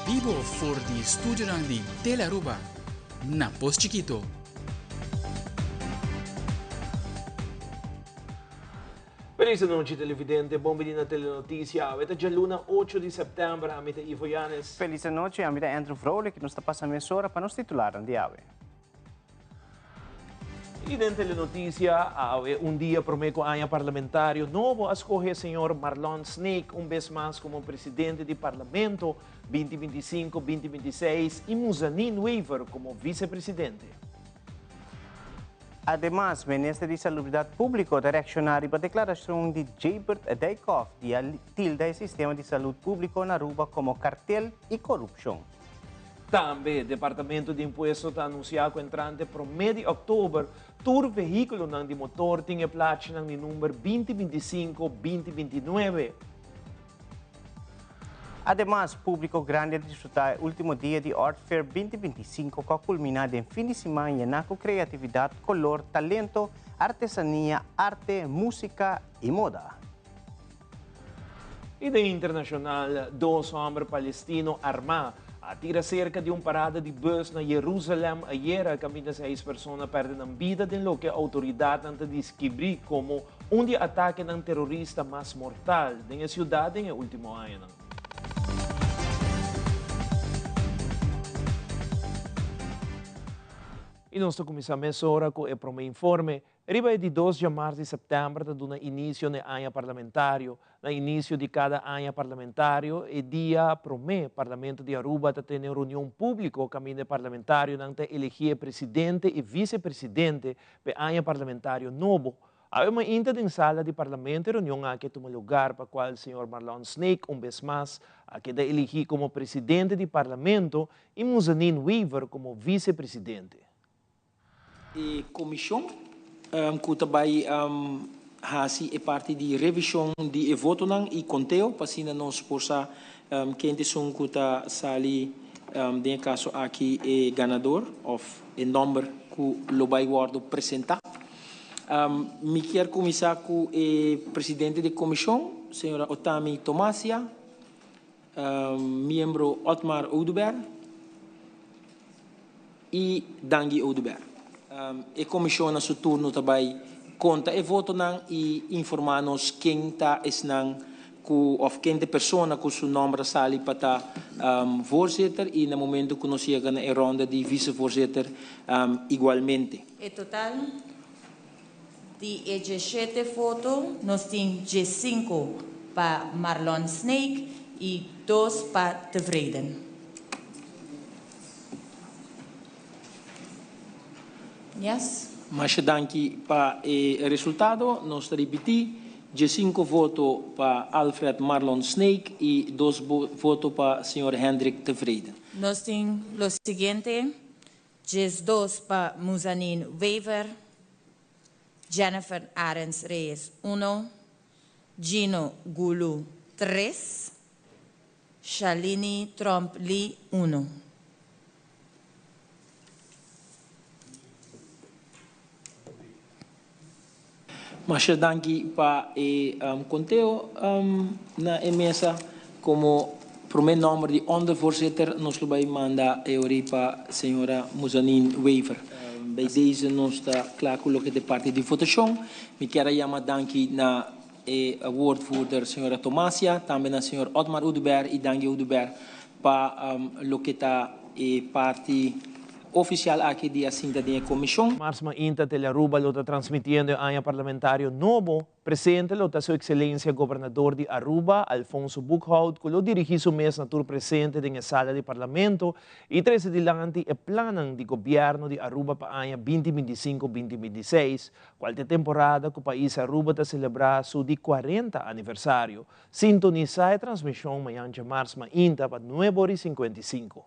Bibo for di studionan di Telearuba na Pos Chikito. Feliz anochi televidente, bon bini na Telenoticia. Awe ta djaluna ocho di september, ami ta Ivo Yanes. Feliz anochi, ami ta Andrew Vrolijk y nos ta pasa mesora pa nos titularnan di awe. Y den Telenoticia, awe un dia prome cu aña parlamentario nobo a scoge señor Marlon Sneek un bes mas como presidente di Parlamento binti binti i sinku, binti binti i seis y Muzanin Wever como vicepresidente. Ademas, Minister di Salubridad Publico ta reacciona riba declaracion di Jabert Dijkhoff di a tilda e sistema di salud publico na Aruba como cartel y corupcion. Tambe, Departamento di Impuesto ta anuncia cu entrante prome di october tur vehiculonan di motor tin e plachinan di number binti binti i sinku, binti binti i nuebe. Ademas, publico grandi a disfruta e ultimo dia di Art Fair binti binti i sinku cu a culmina den fin di siman yena cu creatividad, color, talento, artesania, arte, musica y moda. I den internashonal, dos hòmber palestino armá a tira serka di un parada di bùs na Jerusalèm ayera kaminda seis persona pèrdè nan bida den loke outoridatnan ta deskibrí komo un di e atakenan terorista mas mortal den e siudat den e último añanan. I nos ta kuminsá mesora ku e promé informe. Riba e di dos djamars di sèptèmber ta duna inisio n'e aña parlamentario. Na inisio di kada aña parlamentario, e dia promé, Parlamento di Aruba ta tene un reunion públiko kaminda e parlamentarionan ta elegí e presidente i visepresidente p'e aña parlamentario nobo. Awe mainta den sala di Parlamento e reunion aki a tuma lugar pa kual señor Marlon Sneek un bes mas a keda elegí komo presidente di Parlamento i Muzanin Wever komo visepresidente. E komishon ku ta bai hasi e parti di revishon di e votonan i konteo pa asina nos por sa ken ta esun ku ta sali den e kaso aki e ganador òf e nòmber ku lo bai wòrdu presentá. Mi kier kuminsá ku e presidente di komishon, señora Otami Tomasia. Miembro Otmar Oduber y Dangui Oduber. E comision na su turno ta bay conta e votonan y informa nos ken ta esnan cu of ken ta e persona cu su nomber a sali pa ta voorzitter y na momento cu nos yega na e ronda di vicevoorzitter igualmente. E total Di e djeshete foto nos tin djesinku pa Marlon Sneek i dos pa Tevreden. Yes. Masha danki pa e resultado. Nos ta ripití, djesinku voto pa Alfred Marlon Sneek i dos voto pa señor Hendrik Tevreden. Nos tin lo siguiente, 12 pa Muzanin Wever, Jennifer Arends Reyes uno, Gino Goeloe tres, Shalini Tromp Lee uno. Masha danki pa e konteo na e mesa. Komo promé nòmber di ondervoorzitter nos lo bai manda e ori pa señora Muzanin Wever. Bij deze nos ta kla ku loke ta e parti di votashon. Mi kier a yama danki na e woordvoerder señora Tomasia, tambe na señor Otmar Oduber i Dangui Oduber pa loke ta e parti Oficial aki di a sinta den e comision. Mars mainta Telearuba lo ta transmitiendo e aña parlamentario nobo. Presente lo ta Su Excelencia Gobernador di Aruba, Alfonso Boekhoudt, cu lo dirigi su mes na tur presente den e sala di Parlamento y trece dilanti e plannan di Gobierno di Aruba pa aña binti binti i sinku, binti binti i seis, cual ta e temporada cu pais Aruba ta celebra su di cuarenta aniversario. Sintonisa e transmision mañan djamars mainta pa nuebe ora y sinkuenta i sinku.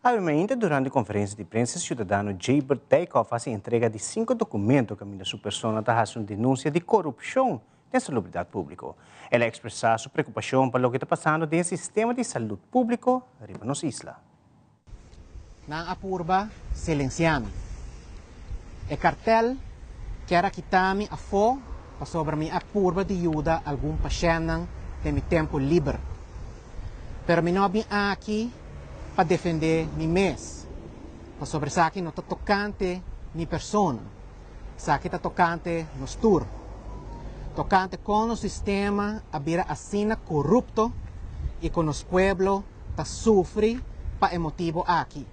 Awe mainta durante konferensia di prensa siudadano Jabert Dijkhoff hasi entrega di sinku dokumento kaminda su persona ta hasi un denunsia di korupshon den salubridat públiko. El a ekspresá su preokupashon pa loke ta pasando den e sistema di salud públiko riba nos isla. Nan a purba silensiá mi. E kartel kier a kita mi afó pasobra mi a purba di yuda algun pashèntnan den mi tempu liber. Pero mi no a bin aki pa defende mi mes. Pasobra esaki no ta tocante mi persona. Esaki ta tocante nos tur. Tocante con nos sistema a bira asina corupto y con nos pueblo ta sufri pa e motibo aki.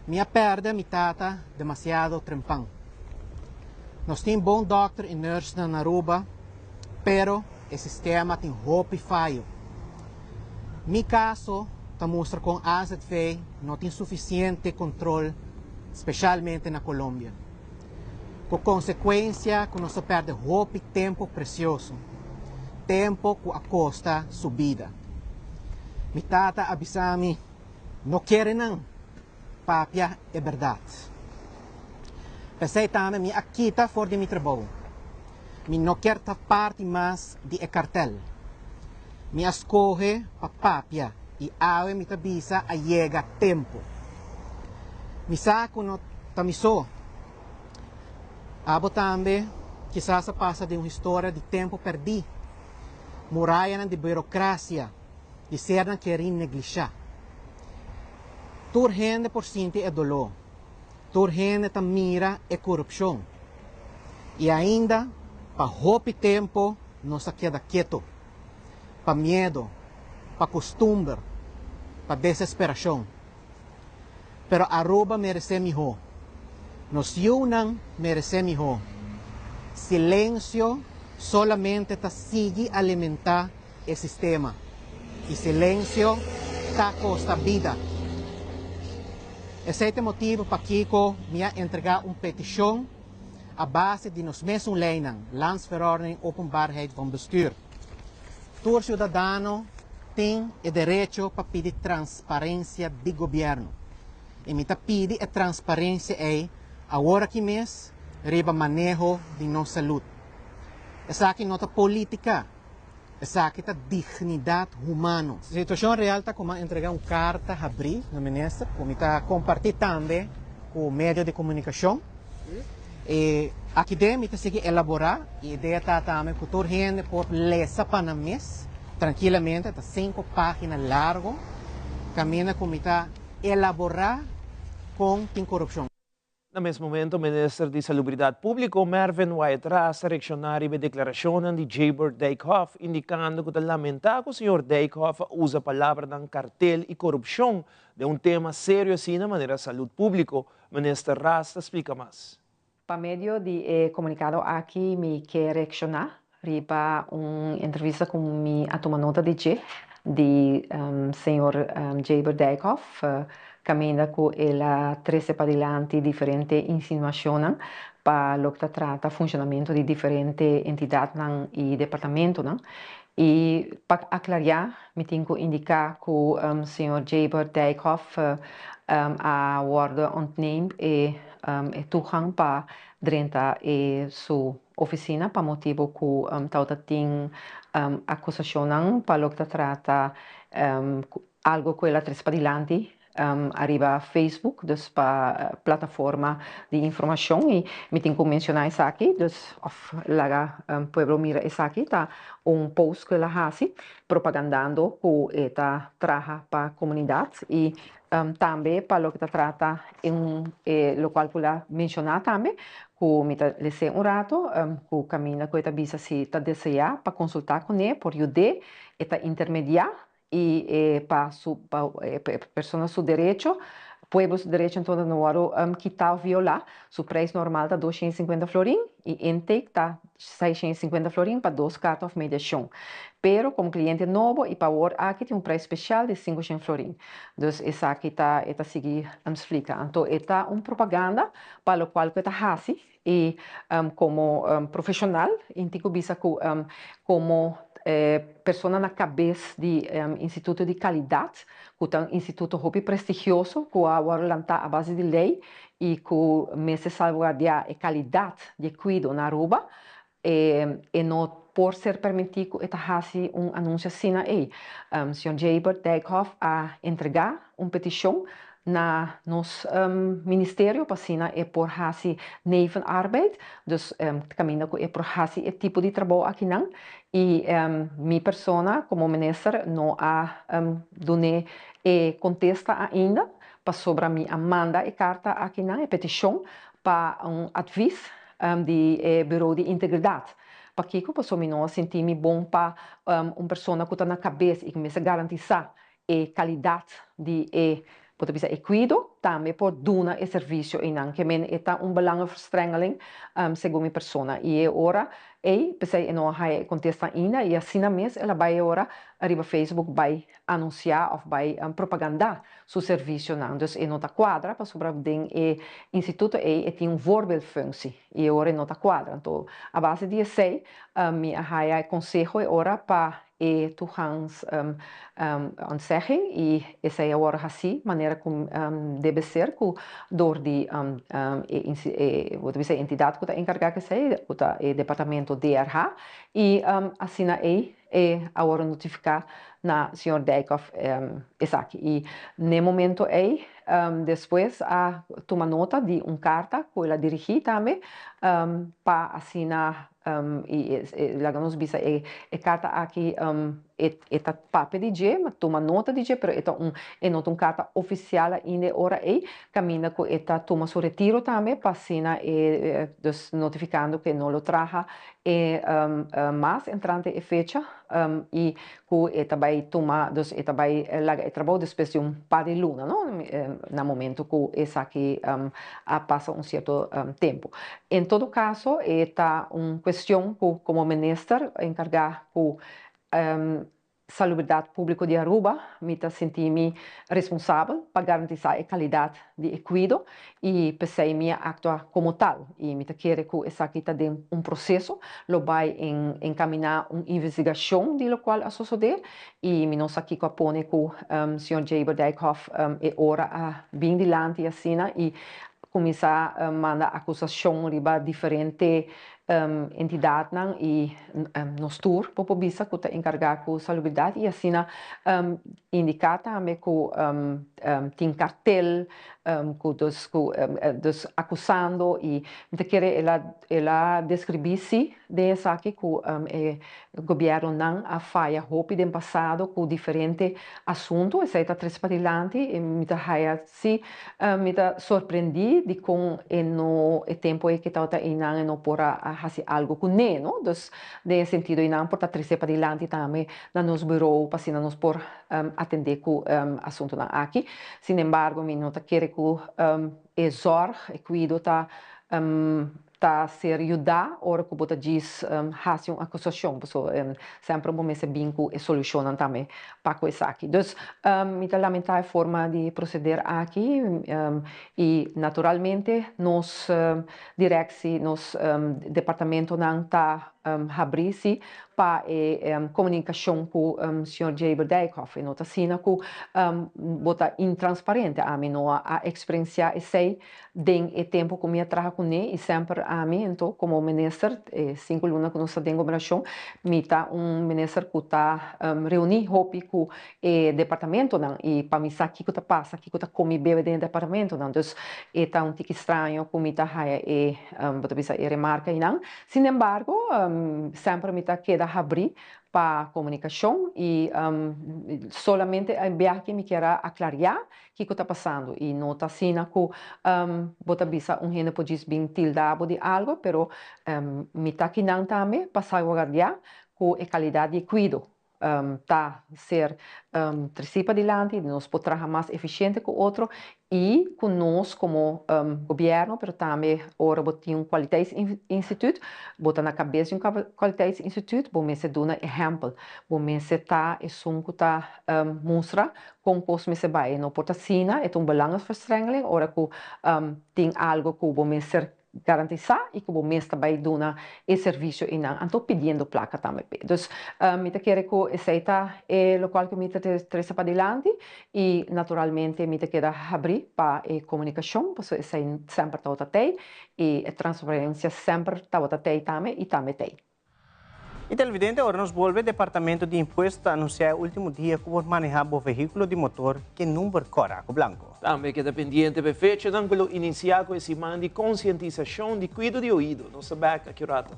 Mi a perde mi tata demasiado trempan. Nos tin bon dokter y nurse na Aruba, pero e sistema tin hopi fayo. Mi caso ta mustra con AZV no tin suficiente control, specialmente na Colombia. Cu consecuencia cu nos a perde hopi tempo precioso, tempo cu a costa su bida. Mi tata a bisa mi, "No kere nan, papia e berdad." P'esey tambe mi a kita for di mi trabou. Mi no kier ta parti mas di e cartel. Mi a scoge pa papia y awe mi ta bisa a yega tempo. Mi sa cu no ta mi so. Abo tambe kisas a pasa den un historia di tempo perdi. Murayanan di burocracia di sernan kerin neglisha. Tur hende por sinti e dolor. Tur hende ta mira e corupcion. Y ainda pa hopi tempo nos a keda keto. Pa miedo, pa custumber, pa desesperacion. Pero Aruba merece miho. Nos yiunan merece miho. Silencio solamente ta sigui alimenta e sistema. Y silencio ta costa bida. Esey ta e motibo pakico mi a entrega un peticion a base di nos mesun leynan, Landsverordening Openbaarheid van Bestuur. Tur ciudadano tin e derecho pa pidi transparencia di gobierno. Y mi ta pidi e transparencia ey awor aki mes riba maneho di nos salud. Esaki no ta politica, esaki ta dignidad humano. Situacion real ta cu mi a entrega un carta habri na minister cu mi ta comparti tambe cu medio di comunicacion. Y aki den mi ta sigui elabora y idea ta tambe cu tur hende por lesa pa nan mes trankilamente. Ta 5 pagina largo caminda cu mi ta elabora con tin corupcion. Na mes momento, Minister di Salubridad Publico Mervin Wyatt-Ras a reacciona riba e declaracionnan di Jabert Dijkhoff, indicando cu ta lamenta cu señor Dijkhoff a usa palabranan cartel y corupcion den un tema serio asina manera salud publico. Minister Ras ta splica mas. Pa medio di e comunicado aki mi ke reacciona riba un entrevista cu mi a tuma nota di dje di señor Jabert Dijkhoff, caminda cu el a trece padilanti diferente insinuacionnan pa loke ta trata funcionamento di diferente entidadnan y departamentonan. Y pa aclaria mi tin cu indica cu señor Jabert Dijkhoff a wordo ontneemd e toegang pa drenta e su oficina pa motibo cu tawata tin acusacionnan pa loke ta trata algo cu el a trece padilanti ariba Facebook, dus pa plataforma di informacion, y mi tin cu menciona esaki, dus of laga pueblo mira esaki ta un post cu el a haci propagandando cu e ta traha pa comunidad y tambe pa loke ta trata locual cu el a menciona tambe cu mi ta lese un rato, cu caminda cu e ta bisa si ta desea pa consulta cune por yude, e ta intermedia y pa su pa e persona su derecho, pueblo su derecho entonces no wòrdu kita of violá. Su prijs normal ta 250 florin y intake ta 650 florin pa dos karta of mediashon. Pero komo kliente nobo y pa awor aki tin un prijs spesial di 500 florin. Dus esaki ta e ta sigui splika. Anto e ta un propaganda pa lokual ku e ta hasi y komo profeshonal i tin ku bisa ku komo persona na kabes di Instituto di Kalidat, ku ta un instituto hopi prestigioso ku a wòrdu lantá a base di lei i ku mester salvaguardiá e kalidat di e kuido na Aruba, e no por ser permití ku e ta hasi un anunsio asina ei. Señor Jabert Dijkhoff a entregá un petishon. na nos ministerio pa asina e por hasi nevenarbeid, dus kaminda ku e por hasi e tipo di trabou akinan i mi persona komo minister no a dun'é e kontesta ainda pasobra mi a manda e karta akinan, e petishon pa un advis di e Bureau di Integridat. Pakiko? Pasobra mi no a sinti mi bon pa un persona ku ta na kabes i ku mester garantisá e kalidat di e bo ta bisa e kuido tambe por duna e servisio einan. Ke men e ta un belangenverstrengeling segun mi persona. I e ora ei p'esei e no a haya e kontesta ainda i asina mes el a bai e ora riba Facebook bai anunsiá òf bai propagandá su servisionan. Dus e no ta kuadra pasobra den e instituto ei e tin un voorbeeldfunctie i e ora e no ta kuadra. Anto a base di esei mi a haya e konseho e ora pa e toegangs ontzegging i esei a wòrdu hasí manera ku debe ser ku dor di e bo ta bisa e entidat ku ta enkargá ku esei ku ta e departamento DRH i asina ei e a wòrdu notifiká na señor Dijkhoff esaki i n'e momento ei despues a tuma nota di un karta ku el a dirigí tambe pa asina I laga nos bisa e e karta aki e e ta papia di dje, ma tuma nota di dje, pero e ta un e no ta un karta ofisial ainda e ora ei, kaminda ku e ta tuma su retiro tambe pa asina e dus notifikando ku e no lo traha e mas entrante e fecha i ku e ta bai tuma, dus e ta bai laga e trabou despues di un par di luna, no, na momento ku esaki a pasa un sierto tempu. En todo kaso e ta un kuestion ku komo minister enkargá ku salubridat públiko di Aruba mi ta sinti mi responsabel pa garantisá e kalidat di e kuido i p'esei mi a aktua komo tal i mi ta kere ku esaki ta den un proseso, lo bai enkaminá un investigashon di lokual a sosodé i mi no sa kiko a pone ku señor Jaber Dijkhoff e ora a bin dilanti asina i kuminsá manda akusashon riba diferente entidatnan i nos tur por por bisa ku ta enkargá ku salubridat i asina indiká tambe ku tin kartel ku dus ku dus akusando i mi ta kere el a el a deskribí si den esaki ku e gobièrnunan a faya hopi den pasado ku diferente asuntu esei ta trese padilanti i mi ta haya Sí, mi ta sorprendí di kon e no e tempu ei ke tabata einan e no por a hasi algu kuné, no? Dus den e sentido einan por ta trese padilanti tambe na nos buró pa asina nos por atendé ku asuntunan aki. Sinembargo mi no ta kere ku e zòrg, e kuido ta ta ser yudá ora ku bo ta djis hasi un akusashon, pasobra semper bo mester bin ku e solushonnan tambe pa ku esaki. Dus mi ta lamentá e forma di proseder aki i naturalmente nos direksi, nos departamentonan ta habrí si pa e komunikashon ku señor Jaber Dijkhoff. E no ta asina ku bo ta intransparente, ami no a eksperensiá esei Den e tempu ku mi a traha kuné i semper ami anto komo minister, e sinku luna ku nos ta den gobernashon, mi ta un minister ku ta reuní hopi ku e departamentonan i pa mi sa kiko ta pasa, kiko ta komi bebe den e departamentonan. Dus e ta un tiki straño ku mi ta haya e, bo ta bisa, e remarka einan. Sinembargo, semper mi ta keda habrí pa komunikashon i solamente e biaha aki mi kier a aklariá Kiko ta pasando? I no ta asina ku bo ta bisa un hende por djis bin tilda bo di algo, pero mi ta kinan tambe pa salvaguardiá ku e kalidat di e kuido ta ser tresí padilanti, nos por traha mas efisiente ku otro i ku nos komo gobièrnu, pero tambe ora bo tin un kwaliteitsinstituut, bo ta na kabes di un kwaliteitsinstituut, bo mester duna ehèmpel, bo mester ta esun ku ta mustra Kon kos mester bai? E no por ta asina, e ta un belangenverstrengeling ora ku tin algo ku bo mester garantisá i ku bo mes ta bai duna e servisio einan, anto pidiendo plaka tambe p'e. Dus mi ta kere ku esei ta e lokual ku mi ta trese padilanti i naturalmente mi ta keda habrí pa e komunikashon pasobra esei semper tabata tei i e transparensia semper tabata tei tambe i tambe tei. Y televidente, ora nos bolbe, Departamento di Impuesto ta anuncia e ultimo dia cu por maneha bo vehiculo di motor cu number cora cu blanco. Tambe keda pendiente pa e fechanan cu lo inicia cu e siman di concientisacion di cuido di oido. Nos ta bek aki un rato.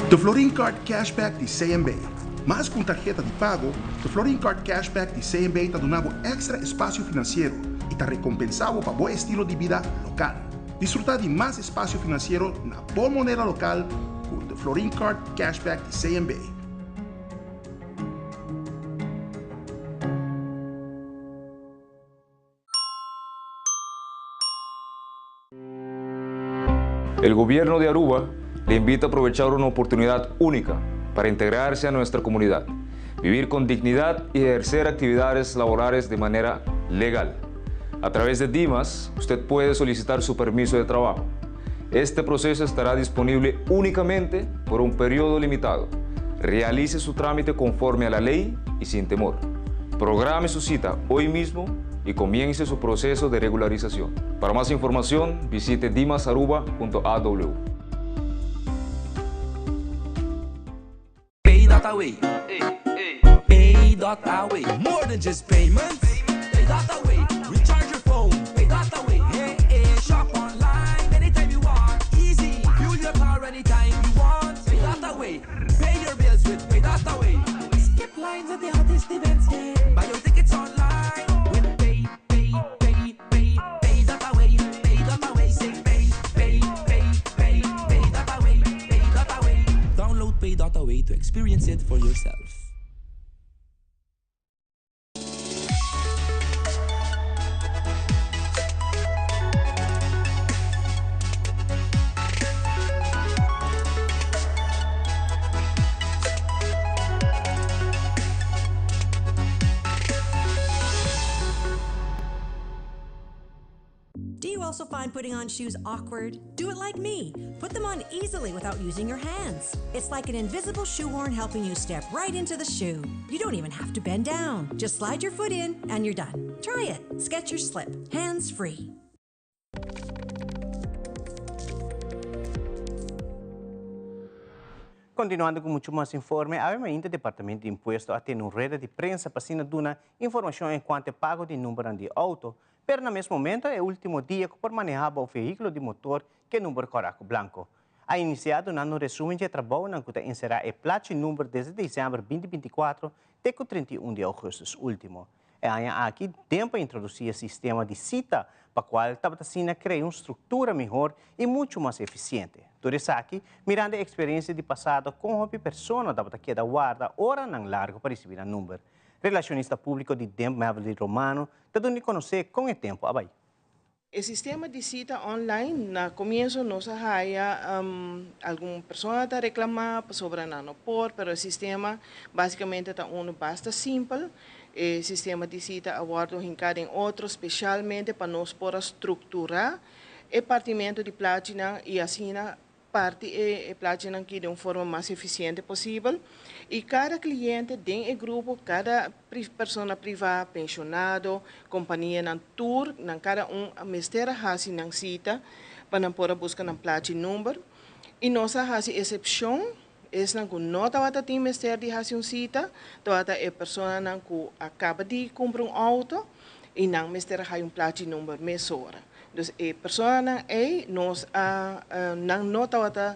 The Florin Card Cashback di CMB. Mas ku un tarheta di pago, The Florin Card Cashback di CMB ta duna bo èkstra espasio finansiero i ta rekompensá bo pa bo estilo di bida lokal. Disfrutá di mas espasio finansiero na bo moneda lokal ku The Florin Card Cashback di CMB. El gobierno de Aruba le invita a aprovechar una oportunidad única para integrarse a nuestra comunidad, vivir con dignidad y ejercer actividades laborales de manera legal. A través de Dimas, usted puede solicitar su permiso de trabajo. Este proceso estará disponible únicamente por un periodo limitado. Realice su trámite conforme a la ley y sin temor. Programe su cita hoy mismo y comience su proceso de regularización. Para más información, visite dimasaruba.aw. Pay.away. Pay.away. More than just payments. Pay.away. Recharge your phone. Pay.away. Hey, hey. Shop online anytime you want. Easy. Fuel your car anytime you want. Pay.away. Pay your bills with Pay.away. Skip lines at the hottest events. Yeah. Buy your tickets online with Pay, Pay, Pay, Pay, Pay.away. Pay.away. Say Pay, Pay, Pay, Pay, Pay.away. Pay.away. Download Pay.away to experience it for yourself. Do you also find putting on shoes awkward? Do it like me. Put them on easily without using your hands. It's like an invisible shoehorn helping you step right into the shoe. You don't even have to bend down. Just slide your foot in and you're done. Try it. Skechers Slip. Hands free. Continuando cu mucho mas informe, awe mainta Departamento di Impuesto a tene un rueda di prensa pa asina duna informacion encuanto e pago di numbernan di auto, pero na mes momento e ultimo dia cu por maneha bao vehiculo di motor cu e number cora cu blanco. A inicia dunando un resumen di e trabounan cu ta encera e plachi number desde december binti 24 te cu 31 di augustus ultimo. E aña aki den pa introduci e sistema di cita pa cual tabata asina crea un structura mihor y mucho mas eficiente. Tur esaki mirando e experiencia di pasado con hopi persona tabata keda warda oranan largo pa ricibi nan number. Relacionista publico di DEMP Maverly Romano ta duna di conoce con e tempo a bay. E sistema di cita online, na comienzo nos a haya algun persona ta reclama pasobra nan no por, pero e sistema basicamente ta uno basta simpel. E sistema di cita a wordo hinca den otro specialmente pa nos por a structura e partimento di plachinan y asina parti e plachinan aki den un forma mas eficiente posibel y cada cliente den e grupo, cada persona priva, pensionado, companianan tur, nan cada un a mester a haci nan cita pa nan por a busca nan plachi number y nos a haci excepcion esnan cu no tabata tin mester di haci un cita, tabata e personanan cu a caba di cumpra un auto y nan mester a haya un plachi number mesora. Dus e personanan ei nos a nan no tabata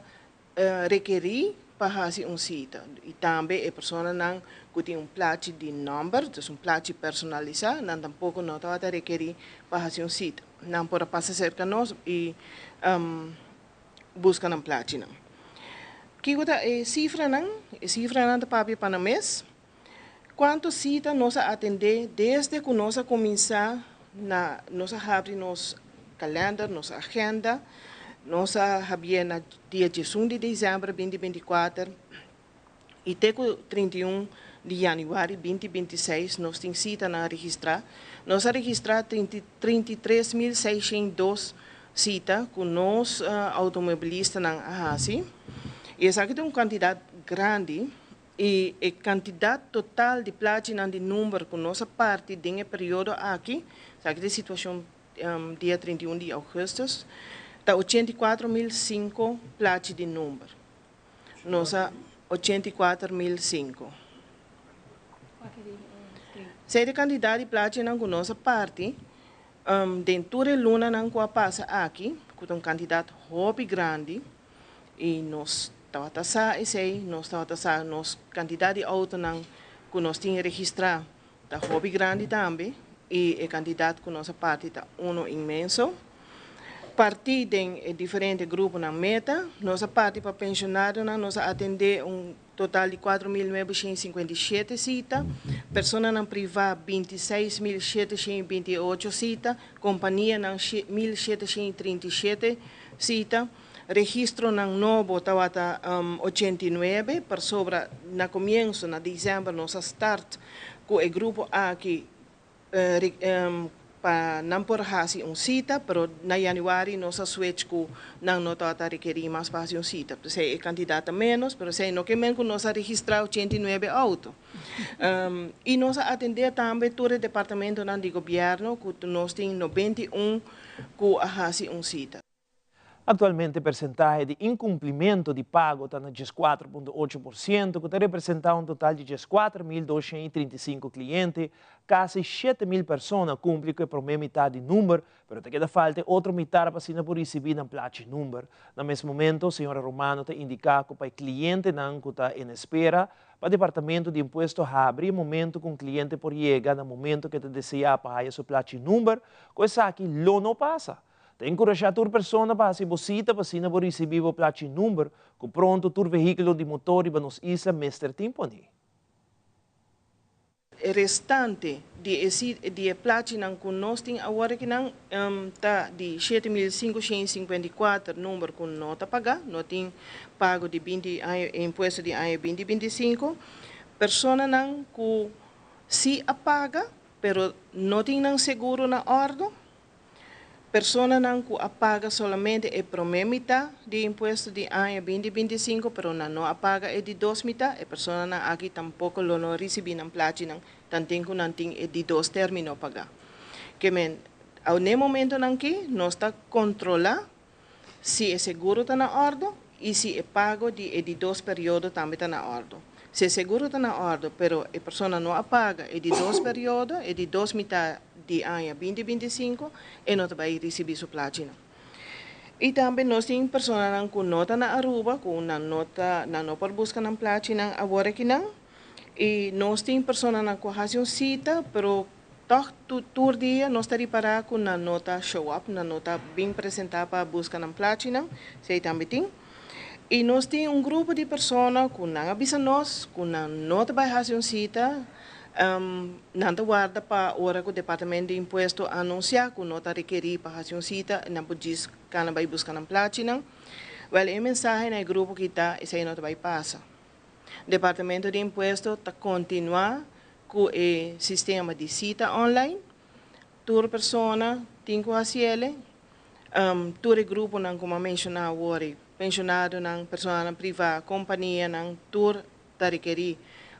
rekerí pa hasi un sita. I tambe e personanan ku tin un plachi di nòmber, dus un plachi personalisá, nan tampoko no tabata rekerí pa hasi un sita. Nan por a pasa serka nos i buska nan plachinan. Kiko ta e sifranan? E sifranan ta papia pa nan mes. Kuantu sita nos a atendé desde ku nos a kuminsá na nos a habri nos kalènder, nos agenda, nos a habié na dia diesun di desèmber binti 24 i te ku 31 di yanüari binti 26 nos tin sitanan registrá. Nos a registrá 33.602 sita ku nos outomobilistanan a hasi i esaki ta un kantidat grandi. I e kantidat total di plachinan di number ku nos a parti den e periodo aki, esaki ta e situashon dia 31 di ougùstùs, ta 84.005 plachi di number. Nos a 84.005. Esei ta e kantidat di plachinan ku nos a parti den tur e lunanan ku a pasa aki, ku ta un kantidat hopi grandi. I nos tabata sa esei, nos tabata sa nos kantidat di outonan ku nos tin registrá ta hopi grandi tambe i e kantidat ku nos a parti ta unu inmenso. Partí den e diferente gruponan meta, nos a parti pa penshonadonan, nos a atendé un total di 4957 sita, personanan privá 26.728 sita, kompanianan 1.737 sita. Registronan nobo tabata 89, pasobra na komienso, na desèmber, nos a start ku e grupo aki pa nan por hasi un sita, pero na yanüari nos a switch ku nan no tabata rekerí mas pa hasi un sita. P'esei e kantidat ta ménos, pero esei no ke men ku nos a registrá 89 outo. I nos a atendé tambe tur e departamentonan di gobièrnu ku nos tin 91 ku a hasi un sita. Aktualmente persentahe di inkumplimentu di pago ta na 14.8%, ku ta representá un total di 14.235 kliente. Kasi 7.000 persona kumpli ku e promé mitar di number, pero ta keda falta e otro mitar pa asina por risibí nan plachi number. Na mes momento, señora Romano ta indiká ku pa e klientenan ku ta en espera pa Departamento di Impuesto habri e momento ku un kliente por yega na momento ku e ta deseá pa haya su plachi number, ku esaki lo no pasa. Ta enkurashá tur persona pa hasi bo sita pa asina bo risibí bo plachi number ku pronto tur vehíkulo di motor riba nos isla mester tin poní. E restante di e di e plachinan ku nos tin awor akinan ta di 7554 number ku no ta pagá, no tin pago di binti aña e impuesto di aña 2025. Personanan ku si a paga pero no tin nan seguro na òrdu. Personanan ku a paga solamente e promé mitá di impuesto di aña 2025 pero nan no a paga e di dos mitá, e personanan aki tampoko lo no risibí nan plachinan tanten ku nan tin e di dos término pagá. Ke men, n'e momentonan aki nos ta kontrolá si e seguro ta na òrdu i si e pago di e di dos periodo tambe ta na òrdu. Si e seguro ta na òrdu pero e persona no a paga e di dos periodo, e di dos mitá di aña 2025, e no ta bai risibí su plachinan. I tambe nos tin personanan ku no ta na Aruba, ku nan no ta, nan no por buska nan plachinan awor akinan. I nos tin personanan ku a hasi un sita, pero tòg tur dia nos ta ripará ku nan no ta show up, nan no ta bin presentá pa buska nan plachinan, esei tambe tin. I nos tin un grupo di persona ku nan a bisa nos ku nan no ta bai hasi un sita, nan ta warda pa ora ku Departamento di Impuesto anunsiá ku no ta rekerí pa hasi un sita, nan por djis kana bai buska nan plachinan. Wèl, e mensahe na e grupo ki ta, esei no ta bai pasa. Departamento di Impuesto ta kontinuá ku e sistema di sita online. Tur persona tin ku hasiel. Tur e gruponan ku mi a menshoná awor, penshonadonan, personanan privá, kompanianan, tur ta rekerí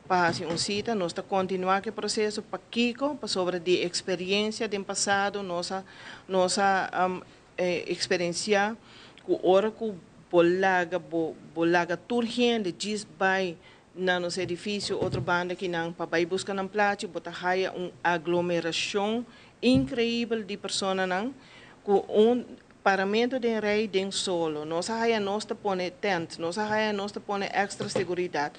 pa hasi un sita. Nos ta kontinuá ku e proseso. Pakiko? Pasobra di eksperensia den pasado nos a nos a eksperensiá ku ora ku bo laga bo bo laga tur hende djis bai na nos edifisio otro banda kinan pa bai buska nan plachi, bo ta haya un aglomerashon inkreibel di personanan ku un paramento den rei den solo. Nos a haya nos ta pone tent, nos a haya nos ta pone èkstra seguridat.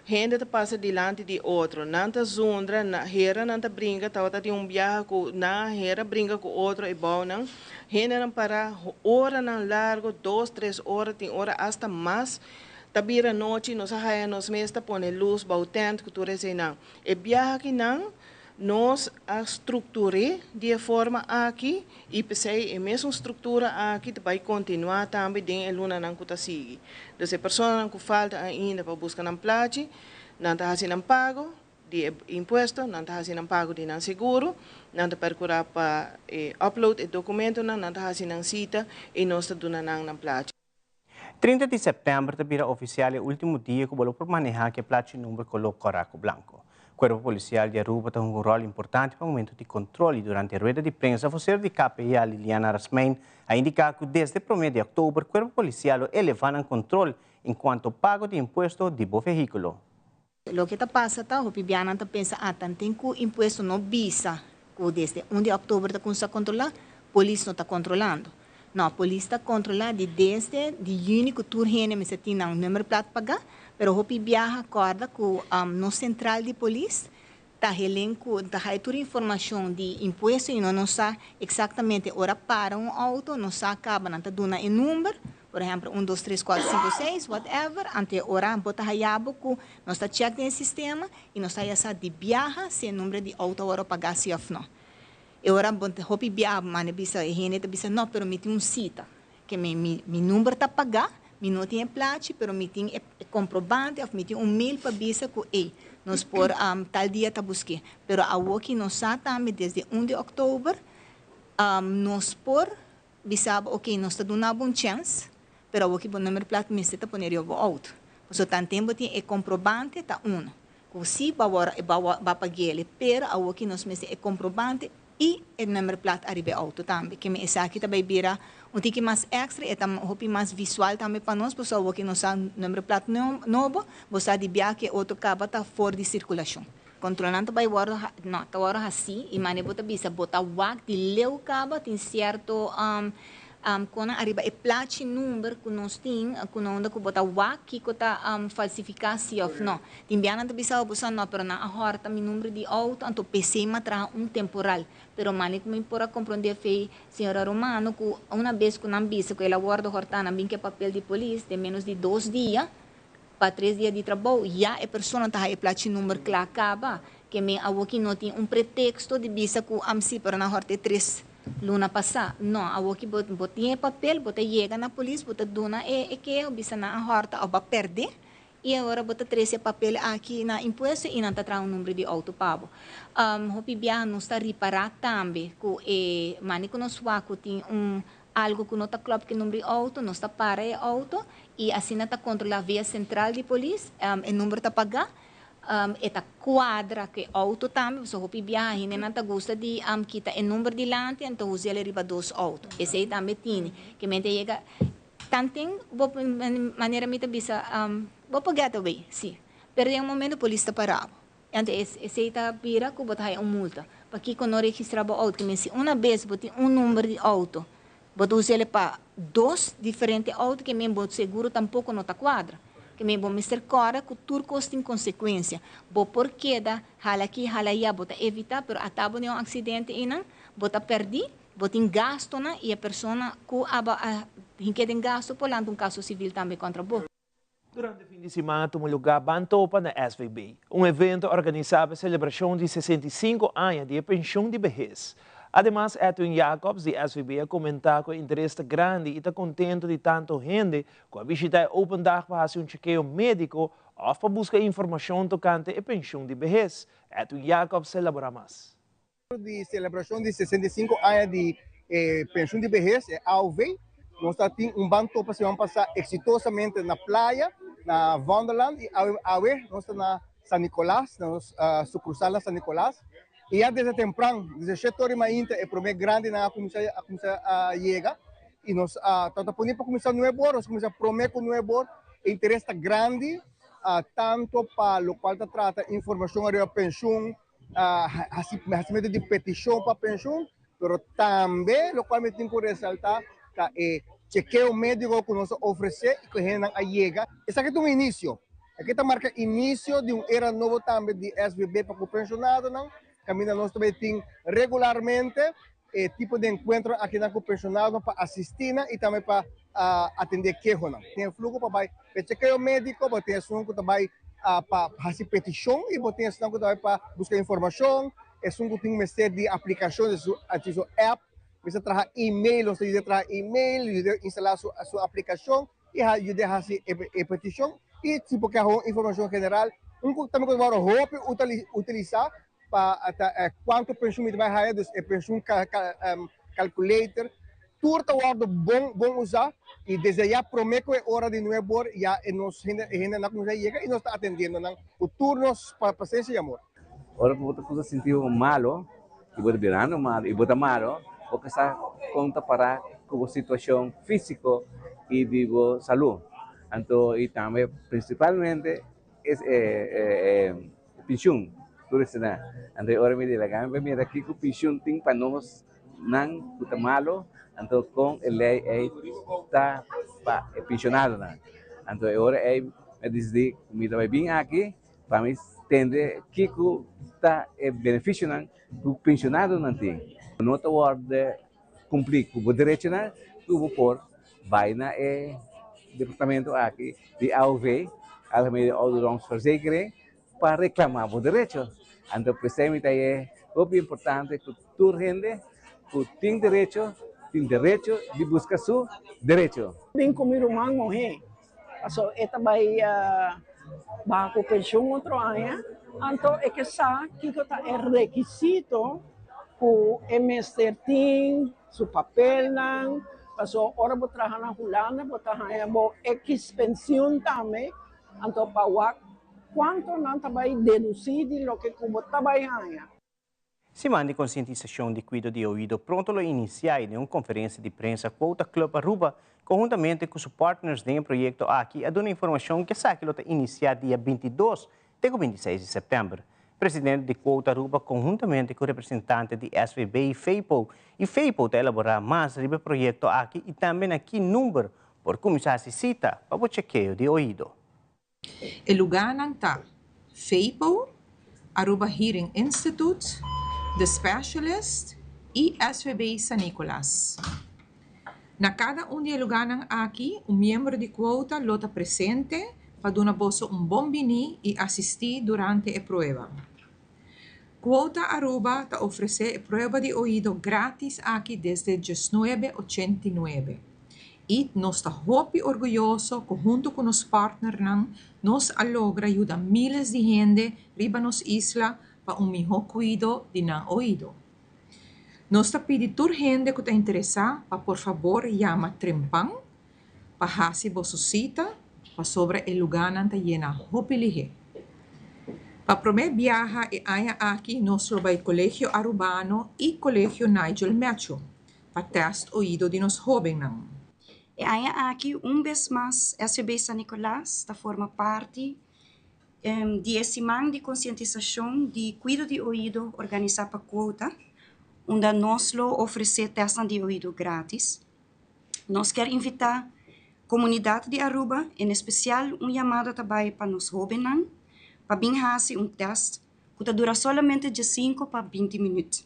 Hende ta pasa dilanti di otro, nan ta zundra, na hera nan ta bringa, tabata tin un biaha ku nan a hera bringa ku otro e bounan. Hendenan para oranan largo, dos, tres ora, tin ora asta mas. Ta bira nochi, nos a haya nos mes ta pone lus bou tent ku tur eseinan. E biaha akinan nos a struktur'é di e forma aki i p'esei e mesun struktura aki ta bai kontinuá tambe den e lunanan ku ta sigui. Dus e personanan ku falta ainda pa buska nan plachi, nan ta hasi nan pago di e impuesto, nan ta hasi nan pago di nan seguro, nan ta perkurá pa e upload e dokumentonan, nan ta hasi nan sita i nos ta duna nan nan plachi. 30 di september ta bira oficial e ultimo dia cu bo lo por maneha cu e plachi number color cora cu blanco. Cuerpo Policial di Aruba ta hunga un rol importante pa momento di control y durante rueda di prensa vocero di KPA Liliana Rasmijn a indica cu desde prome di october Cuerpo Policial lo eleva nan control en cuanto pago di impuesto di bo vehiculo. Loke ta pasa ta hopi bianan ta pensa ah tanten cu impuesto no bisa cu desde un di october ta cuminsa controla, polis no ta controlando. No, polis ta controla di desde di juni cu tur hende mester tin nan nummerplaat paga, pero hopi biaha corda cu nos central di polis ta helen cu ta haya tur informacion di impuesto y no nos sa exactamente ora para un auto, nos sa caba nan ta duna e number, por ehempel un dos tres cuatro cinco seis whatever, ante ora bo ta haya bo cu nos ta check den e sistema y nos ta haya sa di biaha si e number di auto awor a paga si of no. E ora bo ta hopi biaha bo manda bisa e hende ta bisa no pero mi tin un cita ke mi mi mi number ta paga mi no tin e plachi pero mi tin e comprobante of mi tin un mail pa bisa cu ey nos por tal dia ta buske pero awoki nos sa tambe desde un di october nos por bisa bo ok nos ta duna bo un chens pero awoki bo number plat mester ta pone riba bo auto pasobra tanten bo tin e comprobante ta uno Ku si bo a wòrdu bo a pag'el, pero awoki nos mester e komprobante i e nummerplaat ariba e outo tambe. Keme esaki ta bai bira un tiki mas èkstra, e ta hopi mas visual tambe pa nos, pasobra awoki nos sa nummerplaat nobo, bo sa di bia ku e outo kaba ta for di sirkulashon. Kontrolnan ta bai wòrdu, no, ta wòrdu hasí i manera bo ta bisa bo ta wak di leu kaba tin sierto Konan ariba e plachi number ku nos tin, ku na unda ku bo ta wak kiko ta falsifiká si òf no. Tin bia nan ta bisa bo sa no, pero nan a hòrta mi number di outo, anto p'esei m'a traha un temporal. Pero mane ku mi por a komprondé fei señora Romano ku una bes ku nan bisa ku el a wòrdu hòrtá nan bin ku e papel di polis den ménos di dos dia pa tres dia di trabou ya e persona ta haña e plachi number kla kaba. Ke men awoki no tin un preteksto di bisa ku am si pero nan hòrt'é tres Luna pasá. No, awoki bo bo tin e papel, bo ta yega na polis, bo ta duna e e keho, bisa nan a hòrta òf bo a pèrdè, i awor bo ta trese e papel aki na impuesto i nan ta traha un number di outo pa bo. Hopi biaha nos ta ripará tambe ku e mane ku nos wak ku tin un algu ku no ta klòp ku e number di outo, nos ta para e outo i asina ta kontrolá via sentral di polis, e number ta pagá. E ta cuadra cu e auto tambe, pasobra hopi biaha hendenan ta gusta di kita e number dilanti anto usa el riba dos auto. Esey tambe tini. Ke mente yega tanten bo manera mi ta bisa bo por get away, si, pero den un momento polis ta para bo. Anto esey ta bira cu bo ta haya un multa. Pakico no registra bo auto? Ke men si una bes bo tin un number di auto Bo ta usa el pa dos diferente auto ke men bo seguro tampoco no ta cuadra. Ke men bo mester corda cu tur cos tin consecuencia. Bo por keda hala aki hala aya bo ta evita pero ata bo den un accidente eynan bo ta perdi, bo tin gastonan y e persona cu abo a hinke den gasto por lanta un caso civil tambe contra bo. Durante fin di siman a tuma lugá Ban Topa na SVB, un evento organisá pa e selebrashon di 65 aña di e penshon di behes. Ademas Edwin Jacobs di SVB a komentá ku e interes ta grandi i ta kontentu di tantu hende ku a bishitá e open dag pa hasi un chekeo médiko òf pa buska informashon tokante e penshon di behes. Edwin Jacobs ta elaborá mas. Di celebracion di 65 aña di e pensioen di behes, e AOV. Nos ta tin un ban topa siman pasa exitosamente na playa, na Vondelland, y awe, awe nos ta na San Nicolas, na nos sucursal na San Nicolas. Y ya desde tempran, desde shete ora di mainta, e prome grandinan a cuminsa, a cuminsa a yega. Y nos a ta poni pa cuminsa nuebe ora, nos a cuminsa prome cu nuebe ora. E interes ta grandi, tanto pa locual ta trata informacion ariba pensioen, hasimentu di petishon pa penshun, pero tambe lokual mi tin ku resaltá ta e chekeo médiko ku nos a ofresé i ku hendenan a yega. Esaki ta un inisio. Esaki ta marka inisio di un era nobo tambe di SVB pa ku penshonadonan, kaminda nos ta bai tin regularmente e tipo di enkuentro akinan ku penshonadonan pa asistí nan i tambe pa atendé kehonan. Tin e fluho pa bai pa e chekeo médiko, bo tin esun ku ta bai pa hasi petishon i bo tin esunnan ku ta bai pa buska informashon, esun ku tin mester di aplikashon di su su app, mester traha email, nos ta yuda traha email, yuda instalá su su aplikashon i yuda hasi e petishon i si bo ke haña informashon general un ku tambe ku ta wòrdu hopi utilisá pa ta kuantu penshun mi ta bai haya, dus e penshun calculator. Tur ta wòrdu bon bon usá i desde ya promé ku e ora di nuebe or ya e nos hende e hendenan a kuminsá yega i nos ta atendiendo nan ku tur nos pasensia i amor. Ora ku bo ta kusa sinti bo malo i bo ta birando malo i bo ta malo, bo ka sa kon ta pará ku bo situashon físiko i di bo salú. Anto i tambe prinsipalmente es e penshun tur esei. Anto e ora mi di laga mi bai mira kiko penshun tin pa nos. Nan ku ta malo, anto kon e lei ei ta pa e pensionadonan? Anto e ora ei mi a disidí ku mi ta bai bin aki pa mi tende kiko ta e benefisionan ku pensionadonan tin. No ta wòrdu kumplí ku bo derechonan ku bo por bai na e departamento aki di AOV, Algemene Ouderdomsverzekering, pa reclama bo derecho. Anto p'esei mi ta e hopi importante cu tur hende cu tin derecho, tin derecho di busca su derecho. Bin cu mi ruman muhe, paso e ta bay baha cu pensioen otro aña, anto e ke sa kico ta e requisito cu e mester tin, su papelnan, paso ora bo traha na Hulanda bo ta haya bo X pensioen tambe, Anto pa wak kuantu nan ta bai dedusí di loke ku bo ta bai haña. Siman di konsientisashon di kuido di oido pronto lo inisiá i den un konferensia di prensa Quota Club Aruba konhuntamente ku su partners den e proyekto aki a duna informashon ku esaki lo ta inisiá dia 22 te ku 26 di sèptèmber. Presidente di Quota Aruba konhuntamente ku representante di SVB i FEPO i FEPO ta elaborá mas riba e proyekto aki i tambe na ki number Por kuminsá hasi sita pa bo chekeo di oido. E lugánan ta, FEPO, Aruba Hearing Institute, The Specialist i SVB San Nicolas. Na kada un di e lugánan aki un miembro di Quota lo ta presente pa duna boso un bon bini i asistí durante e prueba. Quota Aruba ta ofresé e prueba di oido grátis aki desde diesnuebe ochenta i nuebe i nos ta hopi orguyoso ku huntu ku nos partnernan nos a logra yuda míles di hende riba nos isla pa un mihó kuido di nan oido. Nos ta pidi tur hende ku ta interesá pa por fabor yama trempan pa hasi boso sita pasobra e lugánan ta yena hopi lihé. Pa promé biaha e aña aki nos lo bai Colegio Arubano i Colegio Nigel Matthew pa tèst oido di nos hóbennan. E aña aki un bes mas SVB San Nicolas ta forma parti di e siman di konsientisashon di kuido di oido organisá pa Quota, unda nos lo ofresé tèstnan di oido grátis. Nos kier invitá komunidat di Aruba, en espesial un yamada ta bai pa nos hóbennan, pa bin hasi un tèst ku ta dura solamente diesinku pa binti minüt.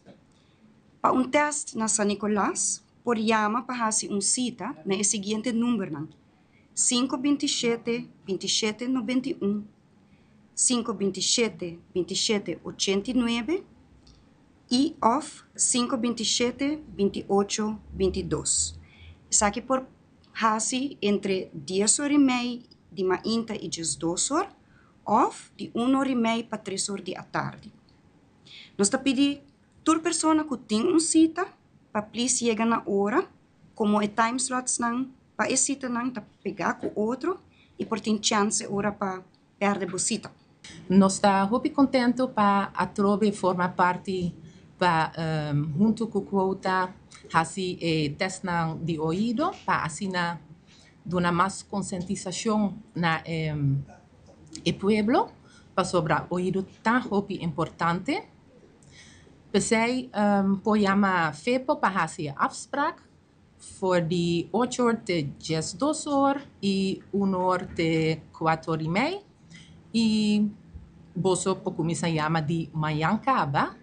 Pa un tèst na San Nicolas por yama pa hasi un sita na e siguiente numbernan, sinku 27 27 91, sinku 27 27 89, i òf sinku 27 28 22. Esaki por hasi entre dies or i mei di mainta i diesdos or òf di un or i mei pa tres or di atardi. Nos ta pidi tur persona ku tin un sita pa plis yega na ora, komo e timeslotsnan pa e sitanan ta pegá ku otro i por tin chèns e ora pa pèrdè bo sita. Nos ta hopi contento pa atrobe forma parti pa hunto cu Quota haci e testnan di oido pa asina duna mas concientisacion na e pueblo pasobra oido ta hopi importante. P'esey por yama FEPO pa haci e afspraak For di ocho or te 12 or i un or te kuater or i mei i boso por kuminsá yama di mañan kaba.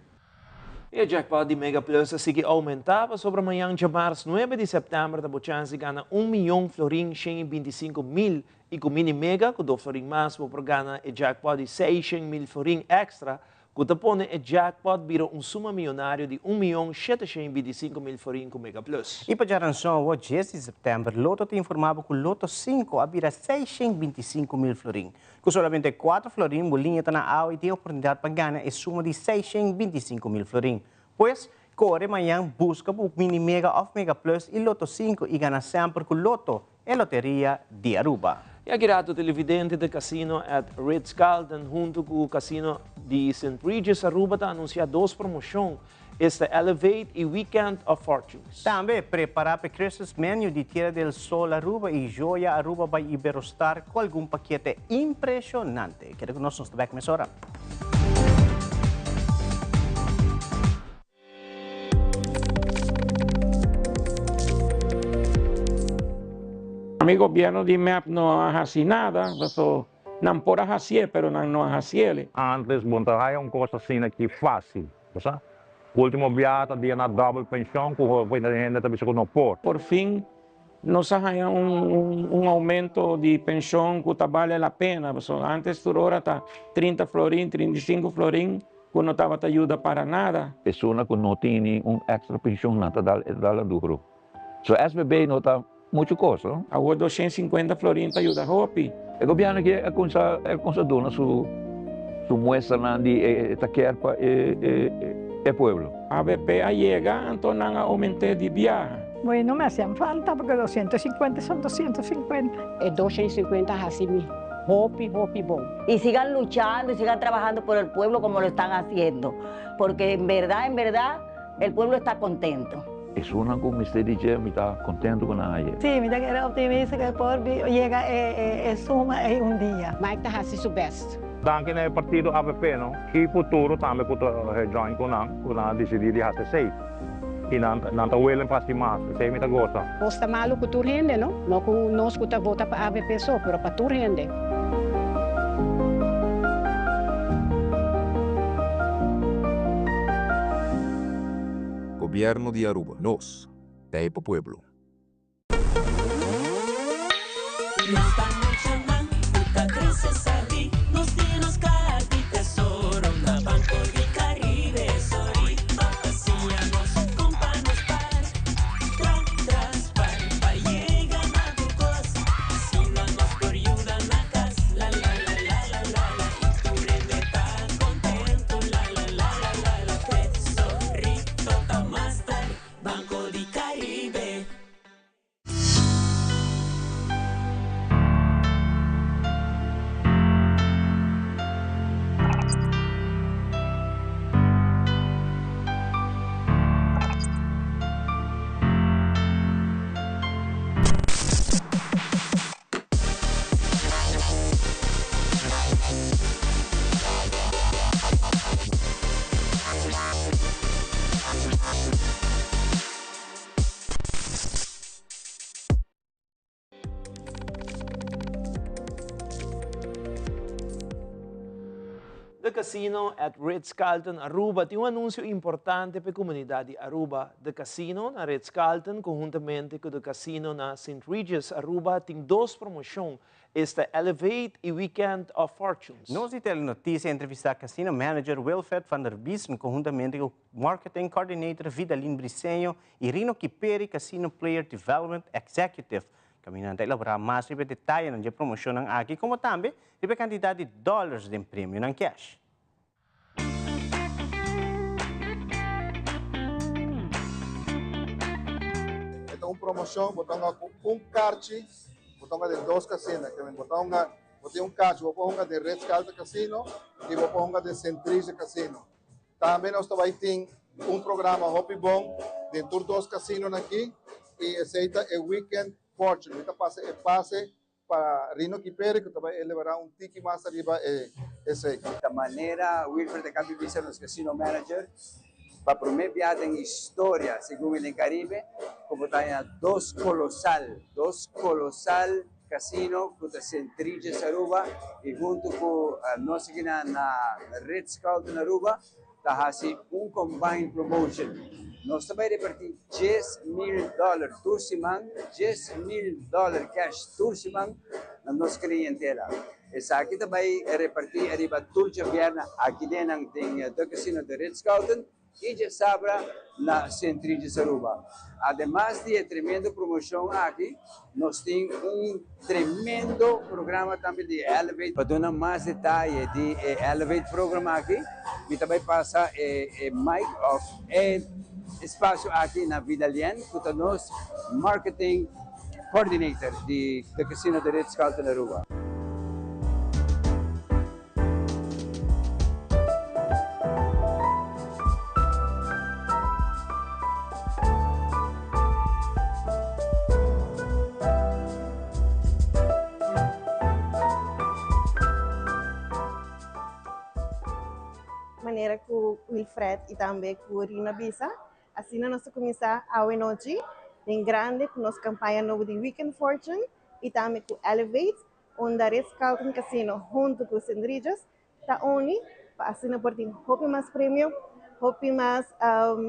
E jackpot di Mega Plus a sigui oumentá pasobra mañan djamars nuebe di sèptèmber ta bo chèns di gana un miyon florin 125 mil i ku Mini Mega ku 2 florin mas bo por gana e jackpot di 600 mil florin èkstra ku ta pone e jackpot bira un suma miyonario di 1.725.000 florin ku Mega Plus. I pa djaranson awor 10 di sèptèmber Lotto ta informá bo ku Lotto 5 a bira 625 mil florin. Ku solamente 4 florin bo liña ta na awa i tin oportunidat pa gana e suma di 625 mil florin. Pues, Core mañan busca bo Mini Mega of Mega Plus y Lotto 5 y gana semper cu Lotto, e loteria di Aruba. Y aki rato televidente The Casino at Ritz Carlton hunto cu Casino di St. Regis Aruba ta anuncia dos promocion, esta Elevate y Weekend of Fortunes. Tambe prepara p'e Christmas menu di Tierra del Sol Aruba y Joya Aruba by Iberostar cu algun pakete impresionante. Keda cu nos, nos ta bek mesora. Mi gobierno di mep no a haci nada, paso nan por a hacié, pero nan no a haciele. Antes bo no ta haya un cos asina aki facil, bo sa. Ultimo biaha ta dia na double pension cu hopi hende ta bisa cu no por. Por fin nos a haya un aumento di pension cu ta bale la pena, pasobra antes tur ora ta 30 florin, 35 florin cu no tabata yuda para nada. Persona cu no tini un extra pension nan ta dal e ta dal duro. So SBB no ta mucho cos no. Awor 250 florin ta yuda hopi. E gobierno aki a cuminsa a cuminsa duna su su muestranan di e ta kier pa e e e pueblo. Avp a yega anto nan a aumente di biaha. Bueno, me hacían falta porque 250 son 250. E 250 a haci mi hopi, hopi bon. Y sigan luchando y sigan trabajando por el pueblo como lo están haciendo, porque en verdad, en verdad, el pueblo está contento. Esunnan ku mester di dje mi ta kontentu ku nan haye. Sí, mi ta kere optimista ku e por yega e suma ei un dia. Mike ta hasi su best. Danki na e partido avp no y futuro tambe cu ta join cu nan cu nan a dicidi di haci esey y nan nan ta willing pa haci mas esey mi ta goza. Cos ta malo cu tur hende no, no cu nos cu ta vota pa avp so, pero pa tur hende. Gobierno di Aruba. Nos ta e pa pueblo. Nos ta muchanan cu ta crece sabi, nos tin nos caha di tesoro na Banco di Caribe. Sorry pa siña nos con pa nos par, tra tras par pa yega na tur cos. Asina nos por yuda na cas, la la la la la la la y tur hende ta contento, la la la la la la. Tesorito ta master, Banco di Caribe. The Casino at Ritz-Carlton Aruba tin un anuncio importante p'e comunidad di Aruba. The Casino na Ritz-Carlton conhuntamente cu The Casino na Sint Regis Aruba tin dos promocion, esta Elevate y Weekend of Fortunes. Nos di Telenoticia a entrevista Casino Manager Wilfred van der Biesen conhuntamente cu Marketing Coordinator Vidalin Briceño y Rino Kiperi, Casino Player Development Executive. Caminda nan ta elabora mas riba e detayenan dje promocionnan aki como tambe riba e cantidad di dollars den premionan cash. E ta un promocion, bo ta hunga cu un carchi, bo ta hunga den dos casino. Ke men bo ta hunga, bo tin un carchi, bo por hunga den Ritz Carlton Casino y bo por hunga den Centrice Casino. Tambe nos ta bai tin un programa hopi bon den tur dos casinonan aki y esey ta e Weekend Fortune. Mi ta pasa e pase pa Rino Kiperi cu ta bai elebora un tiki mas ariba e esey. Ta manera Wilfred a cambia bisa nos casino manager pa prome biaha den historia segun el den Caribe cu bo ta haña dos colosal, dos colosal Casino cu ta Sint Regis Aruba y hunto cu nos aki na Ritz Carlton Aruba ta haci un combined promotion. Nos ta bay reparti 10,000 dollar tur siman, 10,000 dollar cash tur siman na nos clientela. Esaki ta bay reparti ariba tur djabièrnè aki den nan den The Casino di Ritz Carlton. I djasabra na Sint Regis Aruba. Ademas di e tremendo promocion aki, nos tin un tremendo programa tambe di Elevate. Pa duna mas detaye di e Elevate program aki, mi ta bay pasa e mic of e espasio aki na Vidalien ku ta nos Marketing Coordinator di The Casino The Ritz-Carlton Aruba. Manera ku Wilfred i tambe ku Rina bisa, asina nos ta kuminsá awe nochi den grande ku nos kampaña nobo di Weekend Fortune i tambe ku Elevate, unda Ritz-Carlton Casino huntu ku Sint Regis ta uni pa asina por tin hopi mas premio, hopi mas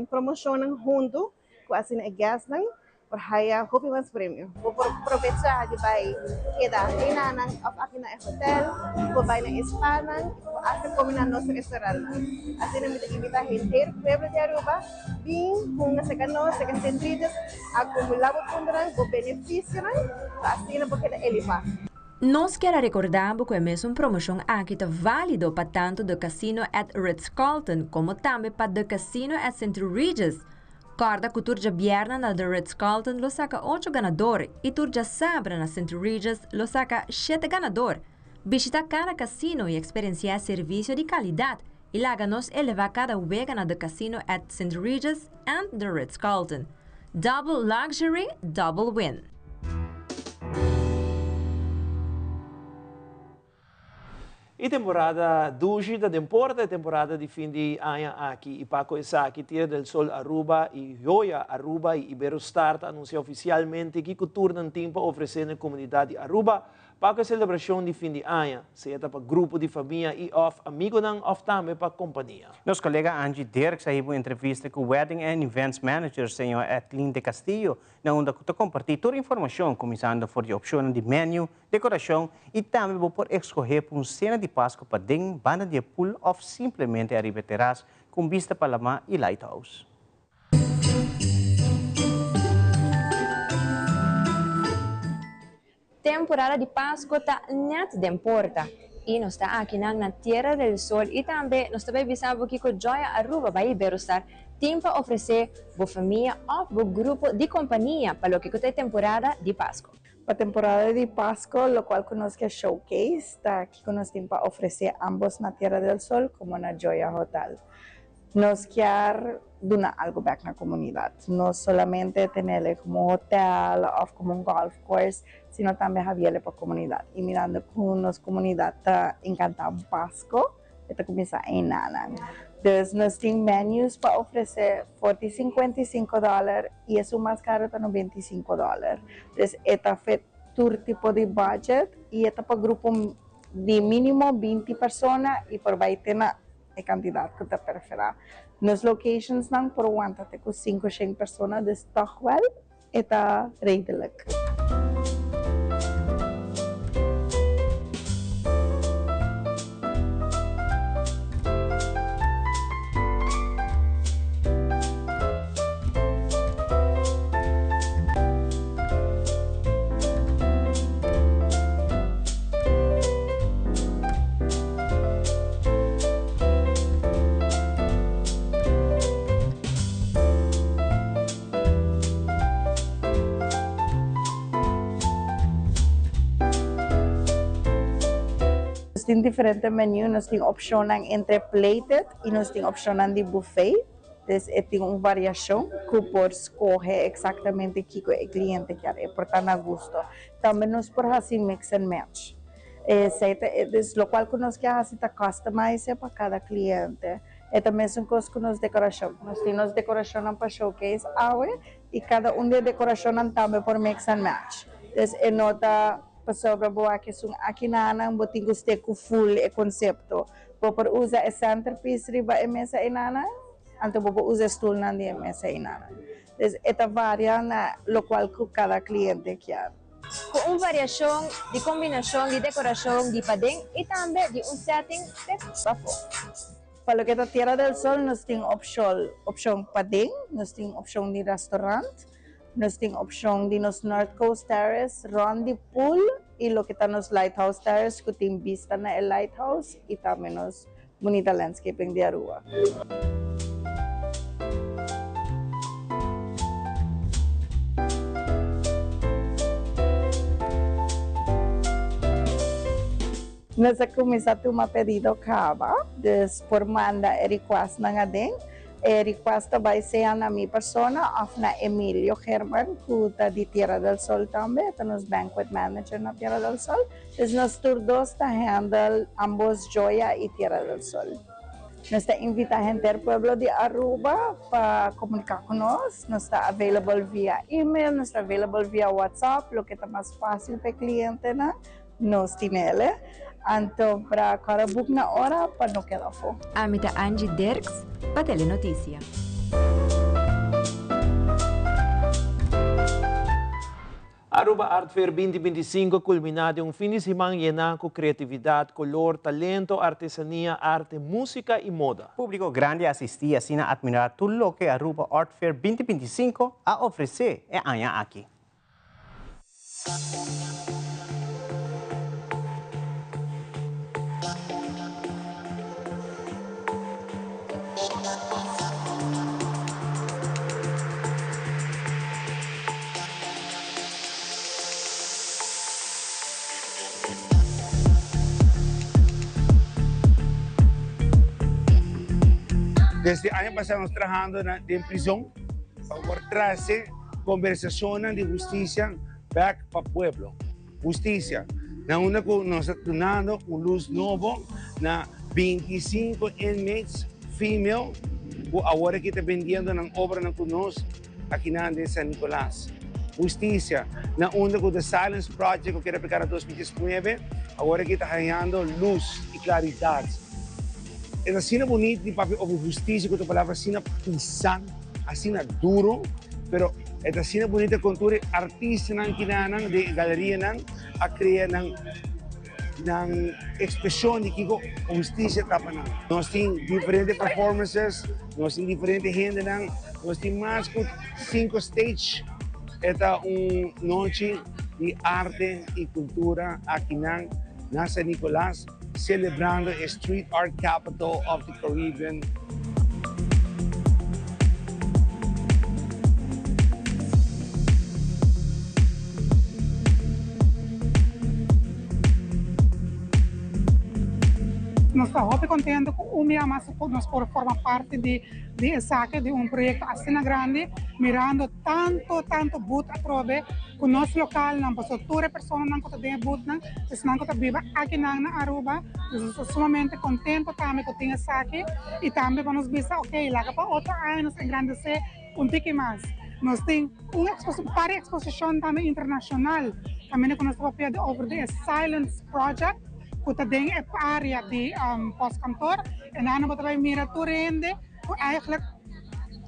promoshonnan huntu ku asina e guestnan por haya hopi mas premio. Bo por probecha di bai keda enanan of aki na e hotel, bo bai na e spanan y bo hasta come na nos restaurantnan. Asina mi ta invita henter pueblo di Aruba bin hunga cerca nos, cerca Sint Regis, acumula bo puntonan, bo beneficionan pa asina bo keda eleva. Nos kier a recorda bo cu e mesun promocion aki ta valido pa tanto The Casino at Ritz-Carlton como tambe pa The Casino at St. Regis. Corda cu tur djabièrnè na The Ritz-Carlton lo saca ocho ganador y tur djasabra na St. Regis lo saca shete ganador. Bishita cada casino y experiencia e servicio di calidad y laga nos eleva cada wega na The Casino at St. Regis and The Ritz-Carlton. Double luxury, double win! E temporada dushi ta den porta, e temporada di fin di aña aki. Y pa cu esaki, Tierra del Sol Aruba y Joya Aruba y Iberostar ta anuncia oficialmente kico tur nan tin pa ofrece na e comunidad di Aruba Pa ku e selebrashon di fin di aña, sea ta pa grupo di famia i òf amigonan òf tambe pa kompania. Nos kolega Angie Dirks a hiba un entrevista ku Wedding and Events Manager señor Edlin de Castillo na unda ku ta kompartí tur informashon kuminsando for di opshonnan di menu, dekorashon i tambe bo por eskohé pa un sena di Pasku paden, banda di e pool òf simplemente ariba e teras ku un bista pa lamá i lighthouse. Temporada di Pasco ta net den porta y nos ta akinan na Tierra del Sol y tambe nos ta bay bisa bo kico Joya Aruba bay Iberostar tin pa ofrece bo famia of bo grupo di compania pa loke cu ta e temporada di Pasco. Pa temporada di Pasco locual cu nos ke showcase ta kico nos tin pa ofrece ambos na Tierra del Sol como na Joya Hotel. Nos kier duna algo bek na comunidad. No solamente tenele como hotel of como un golf course, sino tambe habiele pa comunidad. Y mirando cu nos comunidad ta encanta Pasco, e ta cuminsa einanan. Dus nos tin menus pa ofrece for di 55 dollar y esun mas caro ta 95 dollar. Dus e ta fit tur tipo di budget y e ta pa grupo di minimo 20 persona y por bay te na e kandidat ku ta preferá. Nos locationsnan por wanta te ku 500 persona, dus tòg wèl e ta redelijk. Nos tin diferente menu, nos tin opcionnan entre plated y nos tin opcionnan di buffet. Des e tin un variacion cu por scoge exactamente kico e cliente kier, e por ta na gusto. Tambe nos por haci mix and match. Esey ta e des locual cu nos kier haci ta customize pa cada cliente. E ta mesun cos cu nos decoracion. Nos tin nos decoracionnan pa showcase awe y cada un di e decoracionnan tambe por mix and match. Des e no ta pasobra bo wak esun aki nanan bo tin cu stick cu full e concepto. Bo por usa e centerpiece riba e mesa einanan, anto bo por usa e stoelnan di e mesa einanan. Dus e ta varia na locual cu cada cliente kier. Cu un variacion di combinacion di decoracion di paden y tambe di un setting te pafó. Pa loke ta Tierra del Sol nos tin opcion opcion paden, nos tin opcion di restaurant, nos tin opcion di nos North Coast Terrace rond di pool y loke ta nos Lighthouse Terrace cu tin bista na e lighthouse y tambe nos bunita landscaping di Aruba. Nos a kuminsá tuma pedido kaba, dus por manda e requestnan aden. E request ta bai sea na mi persona òf na Emilio German ku ta di Tierra del Sol tambe, e ta nos banquet manager na Tierra del Sol. Dus nos tur dos ta handle ambos Joya i Tierra del Sol. Nos ta invita henter pueblo di Aruba pa comunica cu nos. Nos ta available via email, nos ta available via WhatsApp, loke ta mas facil pa e clientenan, nos tinele. Anto pra cora book na ora pa no keda afo. Ami ta Angie Dirks pa Telenoticia. Aruba Art Fair 2025 a kulminá den un fin di siman yená ku kreatividat, kolor, talento, artesania, arte, músika i moda. Públiko grandi a asistí i asina atmirá tur loke Aruba Art Fair 2025 a ofresé e aña aki. Desde aña pasá nos trahando na den prizon pa por trase kombersashonnan di hustisia bèk pa pueblo. Hustisia na unda ku nos ta dunando un lus nobo na 25 inmates female ku awor aki ta bendiendo nan obranan ku nos akinan den San Nicolas. Hustisia na unda ku The Silence Project ku keda apliká na 2019 awor aki ta hañando lus i klaridat. E ta asina bunita di papia over hustisia ku ta palabra asina pisá, asina duro, pero e ta asina bunita kon tur e artistanan kinanan den e galerianan a krea nan nan ekspreshon di kiko hustisia ta pa nan. Nos tin diferente performances, nos tin diferente hendenan, nos tin mas ku sinku stage. E ta un nochi di arte i kultura akinan na San Nicolas. Celebrando e Street Art Capital of the Caribbean. Nos ta hopi contento cu un bia mas nos por forma parti di esaki, di un proyecto asina grandi, mirando tanto tanto booth atrobe cu nos localnan, pasobra tur e personanan cu ta den e boothnan esnan cu ta biba akinan na Aruba, nos ta sumamente contento tambe cu tin esaki y tambe pa nos bisa ok laga pa otro aña nos engrandece un tiki mas. Nos tin un par di exposicion tambe internacional caminda cu nos ta papia over di e Silence Project cu ta den e area di postkantoor en nan bo ta bay mira tur hende cu eigenlijk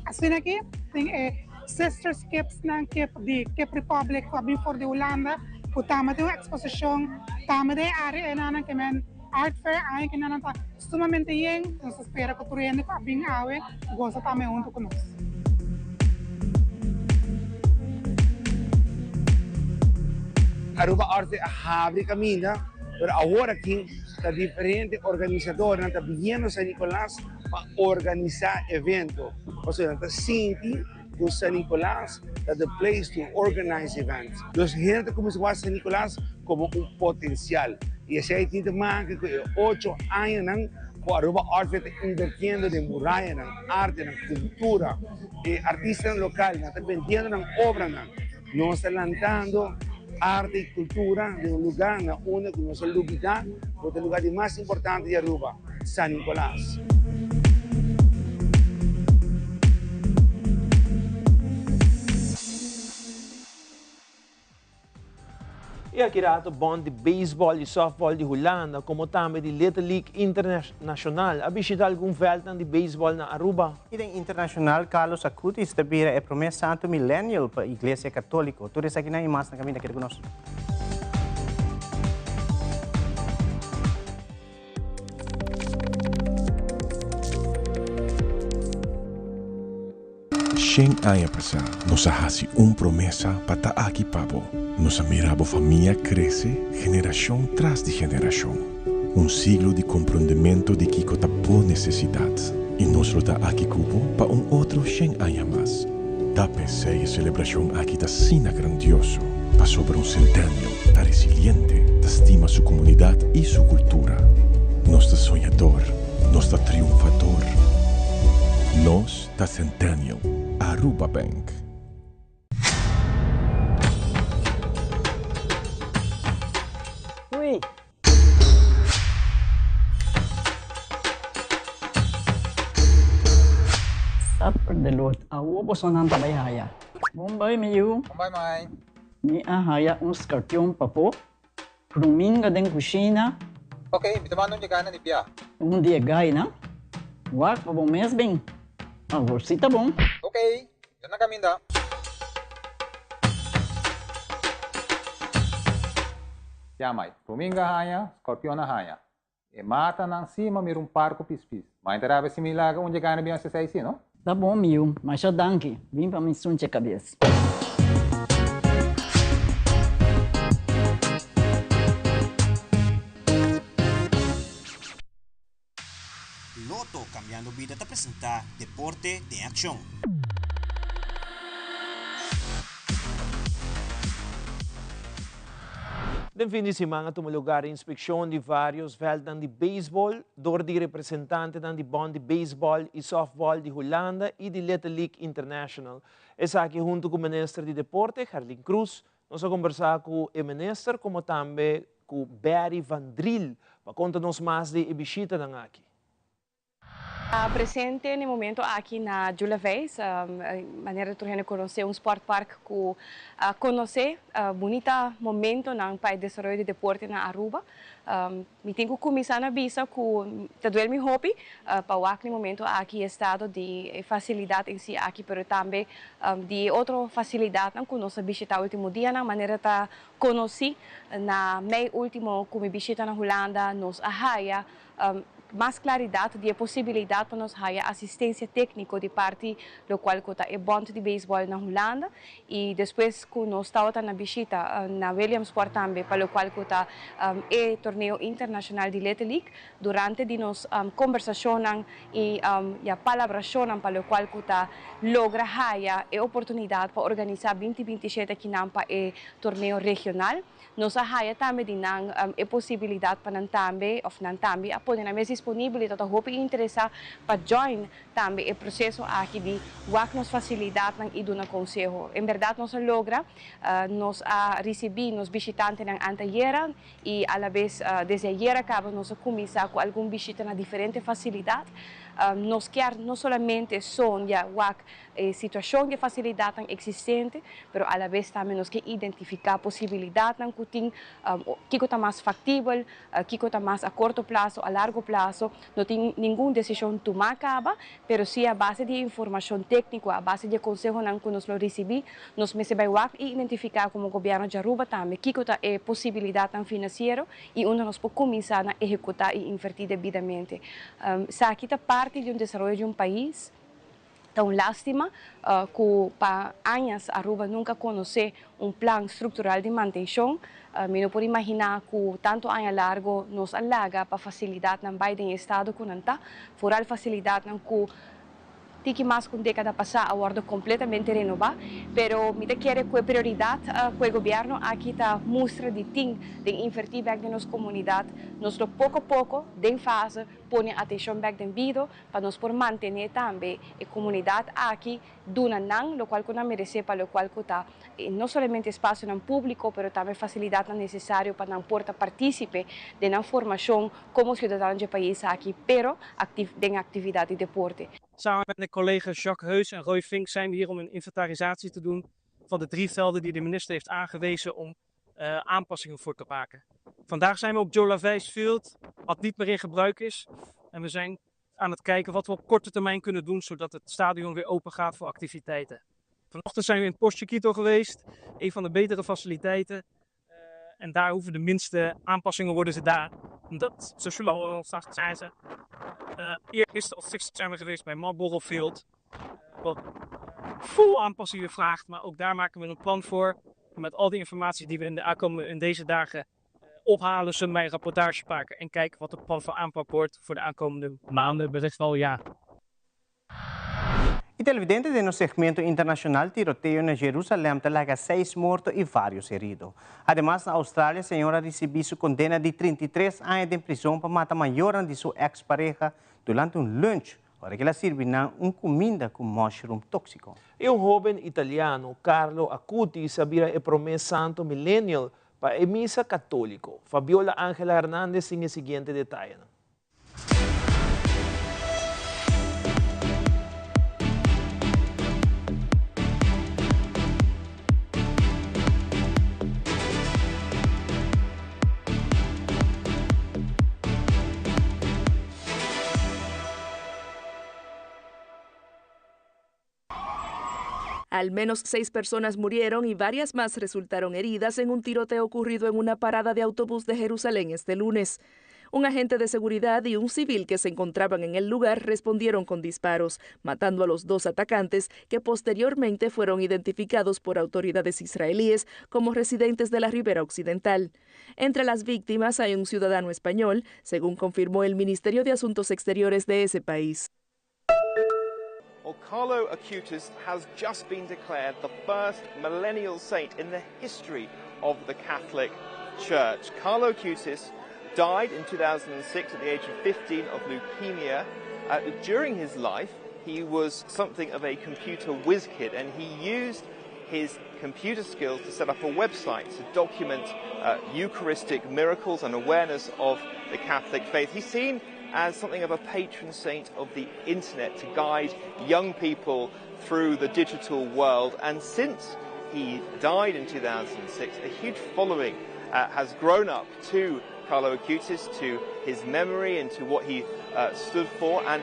asina aki tin e sister skipsnan kip di Kip Republic cu a bin for di Hulanda cu tambe tin un exposicion tambe den e area enanan ke men Art Fair aña ki nan ta sumamente yen nos ta spera cu tur hende cu a bin awe goza tambe hunto cu nos. Aruba Art Fair a habri caminda pero awor aki ta diferente organisadornan ta biniendo San Nicolas pa organisa evento pasobra nan ta sinti ku San Nicolas ta the place to organize events. Nos hende ta kuminsá wak San Nicolas komo un potensial i esei tin te make ku e ocho añanan ku Aruba Art Fair ta invertiendo den murayanan, artenan, kultura, e artistanan lokal nan ta bendiendo nan obranan. Nos ta lantando arte i kultura den un lugá na unda ku nos a lubidá ku ta e lugá di mas importante di Aruba, San Nicolas. I aki rato bond di beisbòl i sòftbòl di Hulanda komo tambe di Little League Internashonal a bishita algun vèltnan di beisbòl na Aruba. I den internashonal Carlos Acutis ta bira e promé santu millennial pa Iglesia Katóliko. Tur esakinan i mas na kaminda keda ku nos. Shen aña pasá nos a hasi un promesa pa ta aki pa bo. Nos a mira bo famia krese generashon tras di generashon. Un siglo di komprondementu di kiko ta bo nesesidat. I nos lo ta aki ku bo pa un otro shen aña mas. Ta p'esei e selebrashon aki ta asina grandioso. Pasobra un Centennial ta resiliente, ta stima su comunidad y su cultura. Nos ta soñador, nos ta triunfador. Nos ta Centennial. Aruba Bank. Ui. Supper de lot. Awo bosonan ta bai haya. Bon bai mi yu. Bon bai mai. Mi a haya un skarpion papo. Pruminga den kushina. Ok, mi ta manda un di gaina di bia. Un di e gaina. Wak pa bo mes bin. Awor si ta bon. Ok, yo na kaminda. Ya mai, pruminga haña, skorpion a haña. E matanan si ma mira un par ku pispis. Mai ta rabia si mi laga un dje gana bin hasi esei si, no? Ta bon mi yu, masha danki. Bin pa mi sunche kabes. Lotto Cambiando Bida ta presenta Deporte den Accion. Den fin di siman a tuma lugar inspekshon di varios veldnan di beisbol dor di representantenan di Bond di Beisbol i Softbol di Hulanda i di Little League International. Esaki huntu ku Minister di Deporte, Gerlin Croes. Nos a kombersá ku e minister komo tambe ku Barry van Driel pa konta nos mas di e bishitanan aki. Ta presente na e momento aki na Jula Veis, manera tur hende konosé un sportpark ku a konosé bunita momentonan pa e desaroyo di deporte na Aruba. Mi tin ku kuminsá na bisa ku ta duel mi hopi pa wak na e momento aki e estado di e fasilidat en si aki, pero tambe di e otro fasilidatnan ku nos a bishitá ultimo dianan, manera ta konosí na mei ultimo ku mi bishita na Hulanda nos a haya mas claridad di e posibilidad pa nos haya asistencia tecnico di parti locual cu ta e bond di baseball na Hulanda y despues cu nos tawata na bishita na Williamsport tambe pa locual cu ta e torneo internacional di Little League durante di nos combersacionnan y ya palabracionnan pa locual cu ta logra haya e oportunidad pa organisa binti 27 akinan pa e torneo regional. Nos a haya tambe di nan e posibilidad pa nan tambe of nan tambe a pone nan mes disponibel y ta ta hopi interesa pa join tambe e proceso aki di wak nos facilidadnan y duna conseho. En berdad nos a logra, nos a ricibi nos bishitantenan antayera y alabes desde ayera caba nos a cuminsa cu algun bishita na diferente facilidad. Nos kier no solamente sondia wak E situashon di e fasilidatnan eksistente, pero alabes tambe nos ke identifiká posibilidatnan ku tin, kiko ta mas faktibel, kiko ta mas a korto plaso, a largo plaso. No tin ningun desishon tumá kaba, pero si a base di e informashon tékniko, a base di e konsehonan ku nos lo risibí, nos mester bai wak i identifiká komo gobièrnu di Aruba tambe kiko ta e posibilidatnan finansiero i unda nos por kuminsá na ehekutá i invertí debidamente. Esaki ta parti di un desaroyo di un pais. Ta un lástima ku pa añas Aruba nunka konosé un plan struktural di mantenshon. Mi no por imaginá ku tantu aña largo nos a laga pa fasilidatnan bai den e estado ku nan ta, foral fasilidatnan ku tiki mas ku un dékada pasá a wòrdu kompletamente renobá. Pero mi ta kere ku e prioridat ku e gobièrnu aki ta mustra di tin den invertí bèk den nos komunidat, nos lo poko poko den fase pone atenshon bèk den bido pa nos por mantené tambe e komunidat aki, duna nan lokual ku nan meresé pa lokual ku ta no solamente espasionan públiko pero tambe fasilidatnan nesesario pa nan por ta partísipe den nan formashon komo siudadano dje pais aki pero aktif den aktividat di deporte. Samen met mijn collega's Jacques Heus en Roy Vink zijn we hier om een inventarisatie te doen van de drie velden die de minister heeft aangewezen om aanpassingen voor te maken. Vandaag zijn we op Joe Laveist Field, wat niet meer in gebruik is. En we zijn aan het kijken wat we op korte termijn kunnen doen, zodat het stadion weer open gaat voor activiteiten. Vanochtend zijn we in Pos Chiquito geweest, een van de betere faciliteiten. En daar hoeven de minste aanpassingen worden ze daar. Omdat ze zullen al straks zijn ze. Eergisteren of gisteren zijn we geweest bij Marlboro Field. Wat vol aanpassingen vraagt, maar ook daar maken we een plan voor. Met al die informatie die we in, de aankomende, in deze dagen ophalen, zullen wij een rapportage maken en kijken wat het plan van aanpak wordt voor de aankomende maanden, wellicht wel jaar. Y televidente den nos segmento internacional tiroteo na Jerusalem ta laga seis morto y varios herido. Ademas na Australia señor a ricibi su condena di 33 aña den prison pa mata mayornan di su ex pareha durante un lunch ora cu el a sirbi nan un cuminda cu mushroom toxico. E un hoben italiano, Carlo Acutis, a bira e prome santo millennial pa e misa catolico. Fabiola Angela Hernandez tin e siguiente detayenan. Al menos seis personas murieron y varias más resultaron heridas en un tiroteo ocurrido en una parada de autobús de Jerusalén este lunes. Un agente de seguridad y un civil que se encontraban en el lugar respondieron con disparos, matando a los dos atacantes que posteriormente fueron identificados por autoridades israelíes como residentes de la Ribera Occidental. Entre las víctimas hay un ciudadano español, según confirmó el Ministerio de Asuntos Exteriores de ese país. Well, Carlo Acutis has just been declared the first millennial saint in the history of the Catholic Church. Carlo Acutis died in 2006 at the age of 15 of leukemia. Uh, during his life, he was something of a computer whiz kid and he used his computer skills to set up a website to document uh, Eucharistic miracles and awareness of the Catholic faith. He's seen as something of a patron saint of the internet to guide young people through the digital world. And since he died in 2006, a huge following uh, has grown up to Carlo Acutis, to his memory and to what he uh, stood for. And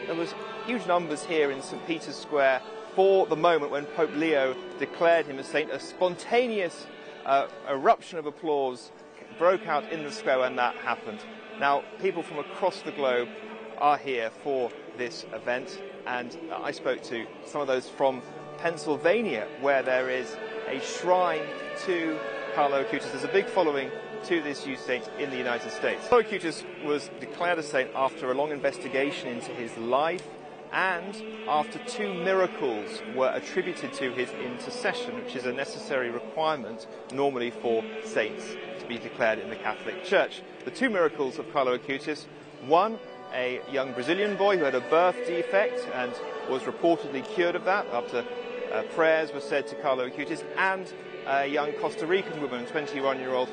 there was huge numbers here in St. Peter's Square for the moment when Pope Leo declared him a saint. A spontaneous uh, eruption of applause broke out in the square when that happened. Now, people from across the globe are here for this event, and I spoke to some of those from Pennsylvania, where there is a shrine to Carlo Acutis. There's a big following to this youth saint in the United States. Carlo Acutis was declared a saint after a long investigation into his life and after two miracles were attributed to his intercession, which is a necessary requirement normally for saints to be declared in the Catholic Church. The two miracles of Carlo Acutis one, a young Brazilian boy who had a birth defect and was reportedly cured of that after uh, prayers were said to Carlo Acutis, and a young Costa Rican woman, 21 year old,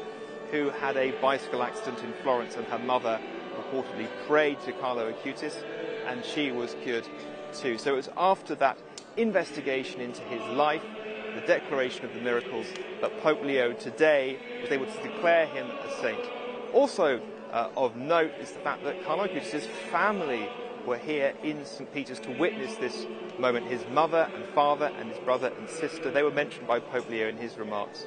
who had a bicycle accident in Florence, and her mother reportedly prayed to Carlo Acutis, and she was cured too. So it was after that investigation into his life, the declaration of the miracles, that Pope Leo today was able to declare him a saint. Also uh, of note is the fact that Carlo Acutis' family were here in St. Peter's to witness this moment. His mother and father and his brother and sister, they were mentioned by Pope Leo in his remarks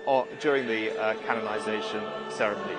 uh, during the uh, canonization ceremony.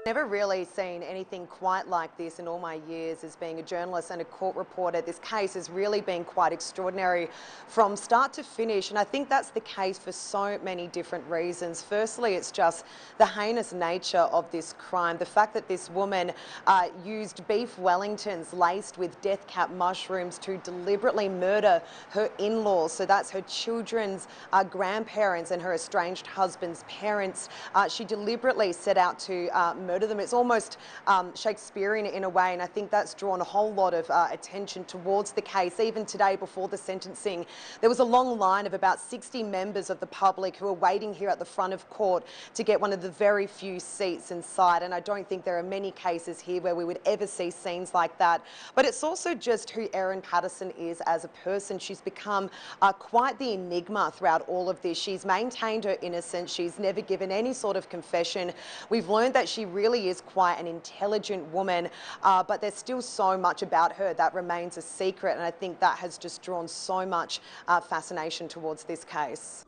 Never really seen anything quite like this in all my years as being a journalist and a court reporter. This case has really been quite extraordinary from start to finish, and I think that's the case for so many different reasons. Firstly, it's just the heinous nature of this crime, the fact that this woman uh, used beef Wellingtons laced with death cap mushrooms to deliberately murder her in laws. So that's her children's uh, grandparents and her estranged husband's parents. Uh, she deliberately set out to uh, murder them. It's almost um, Shakespearean in a way, and I think that's drawn a whole lot of uh, attention towards the case. Even today, before the sentencing, there was a long line of about 60 members of the public who were waiting here at the front of court to get one of the very few seats inside. And I don't think there are many cases here where we would ever see scenes like that. But it's also just who Erin Patterson is as a person. She's become uh, quite the enigma throughout all of this. She's maintained her innocence. She's never given any sort of confession. We've learned that she really is quite an intelligent woman, uh, but there's still so much about her that remains a secret. And I think that has just drawn so much uh, fascination towards this case.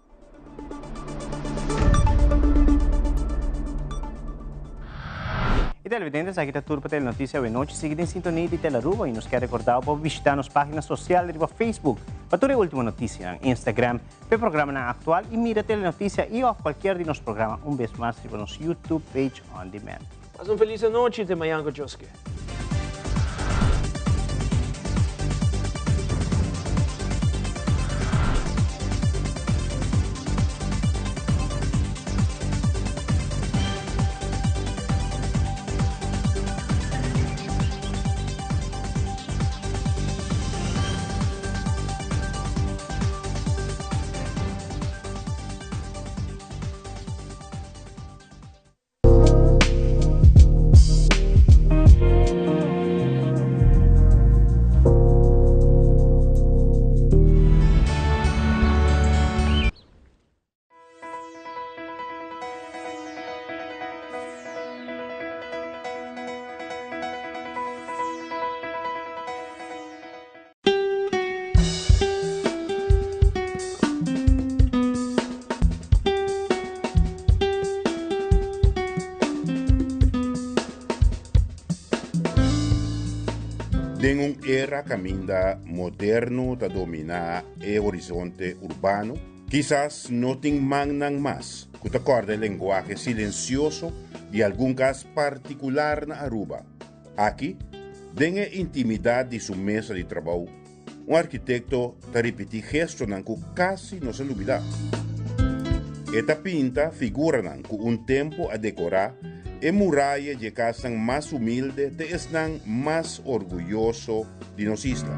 E televidente, esaki ta tur pa Telenoticia awe nochi. Sigui den sintonia di Telaruba y nos kier recorda bo pa bishita nos pagina social riba Facebook pa tur e ultimo noticianan, Instagram pa e programanan actual y mira Telenoticia y of cualkier di nos programa un bes mas riba nos YouTube page on demand. Pasa un feliz anochi, te mañan cu Joske. un era kaminda moderno ta dominá e horizonte urbano, kisas no tin mannan mas ku ta kòrda e lenguahe silensioso di algun kas partikular na Aruba. Aki, den e intimidat di su mesa di trabou, un arkitekto ta ripití gestonan ku kasi no sa lubidá. E ta pinta figuranan ku un tempu a dekorá e muraya dje kasnan mas humilde te esnan mas orguyoso di nos isla.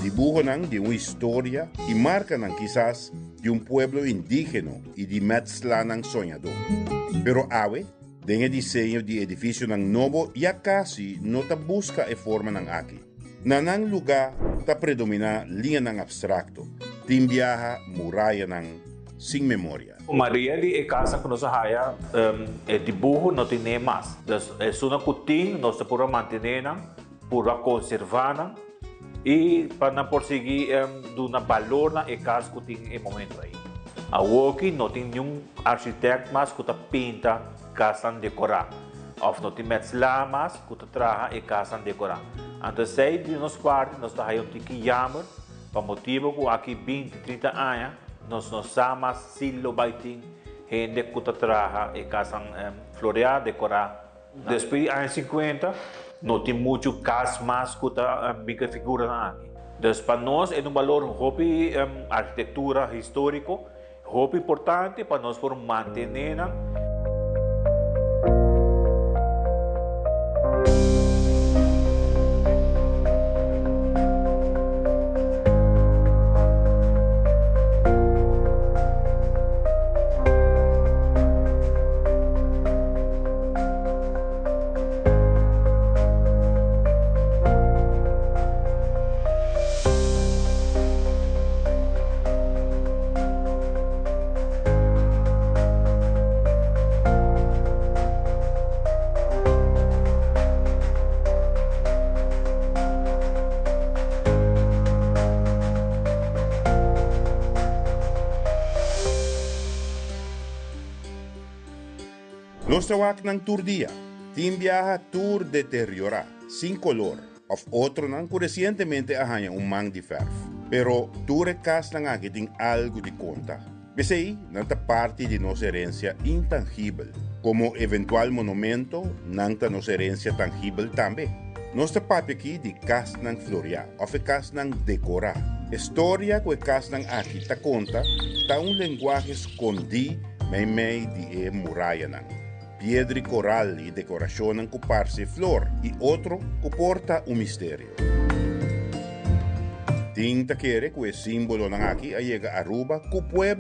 Dibuhonan di un historia i markanan kisas di un pueblo indígeno i di mètslanan soñadó. Pero awe, den e diseño di edifisionan nobo ya kasi no ta buska e formanan aki. Na nan lugá ta predominá liñanan abstrakto, tin biaha murayanan sin memoria. Maria di e casa cu nos a haya e dibuho no tin ne mas. Dus esunnan cu tin nos ta purba mantene nan, purba conserva nan y pa nan por sigui duna balor na e cas cu tin e momento ey. Awoki no tin niun architect mas cu ta pinta casnan decora of no tin metsla mas cu ta traha e casnan decora. Anto esey di nos parti nos ta haya un tiki jammer pa motibo cu aki binti, trinta aña nos no sa mas si lo bay tin hende cu ta traha e casnan florea, decora. Despues di aña sinkuenta no tin muchu kas mas ku ta bin ku e figuranan aki. Dus pa nos e ta un balor hopi arkitektura históriko hopi importante pa nos por mantené nan. Nos ta wak nan tur dia. Tin biaha tur deteriorá, sin kolor, òf otronan ku resientemente a haña un man di fèrf. Pero tur e kasnan aki tin algu di konta. P'esei nan ta parti di nos herensia intangibel. Komo eventual monumento, nan ta nos herensia tangibel tambe. Nos ta papia aki di kasnan floriá òf e kasnan dekorá. E storia ku e kasnan aki ta konta ta un lenguahe skondí meimei di e murayanan. Piedra i koral i dekorashonnan ku parse flor i otro ku por ta un misterio. Tin ta kere ku e símbolonan aki a yega Aruba ku pueblo.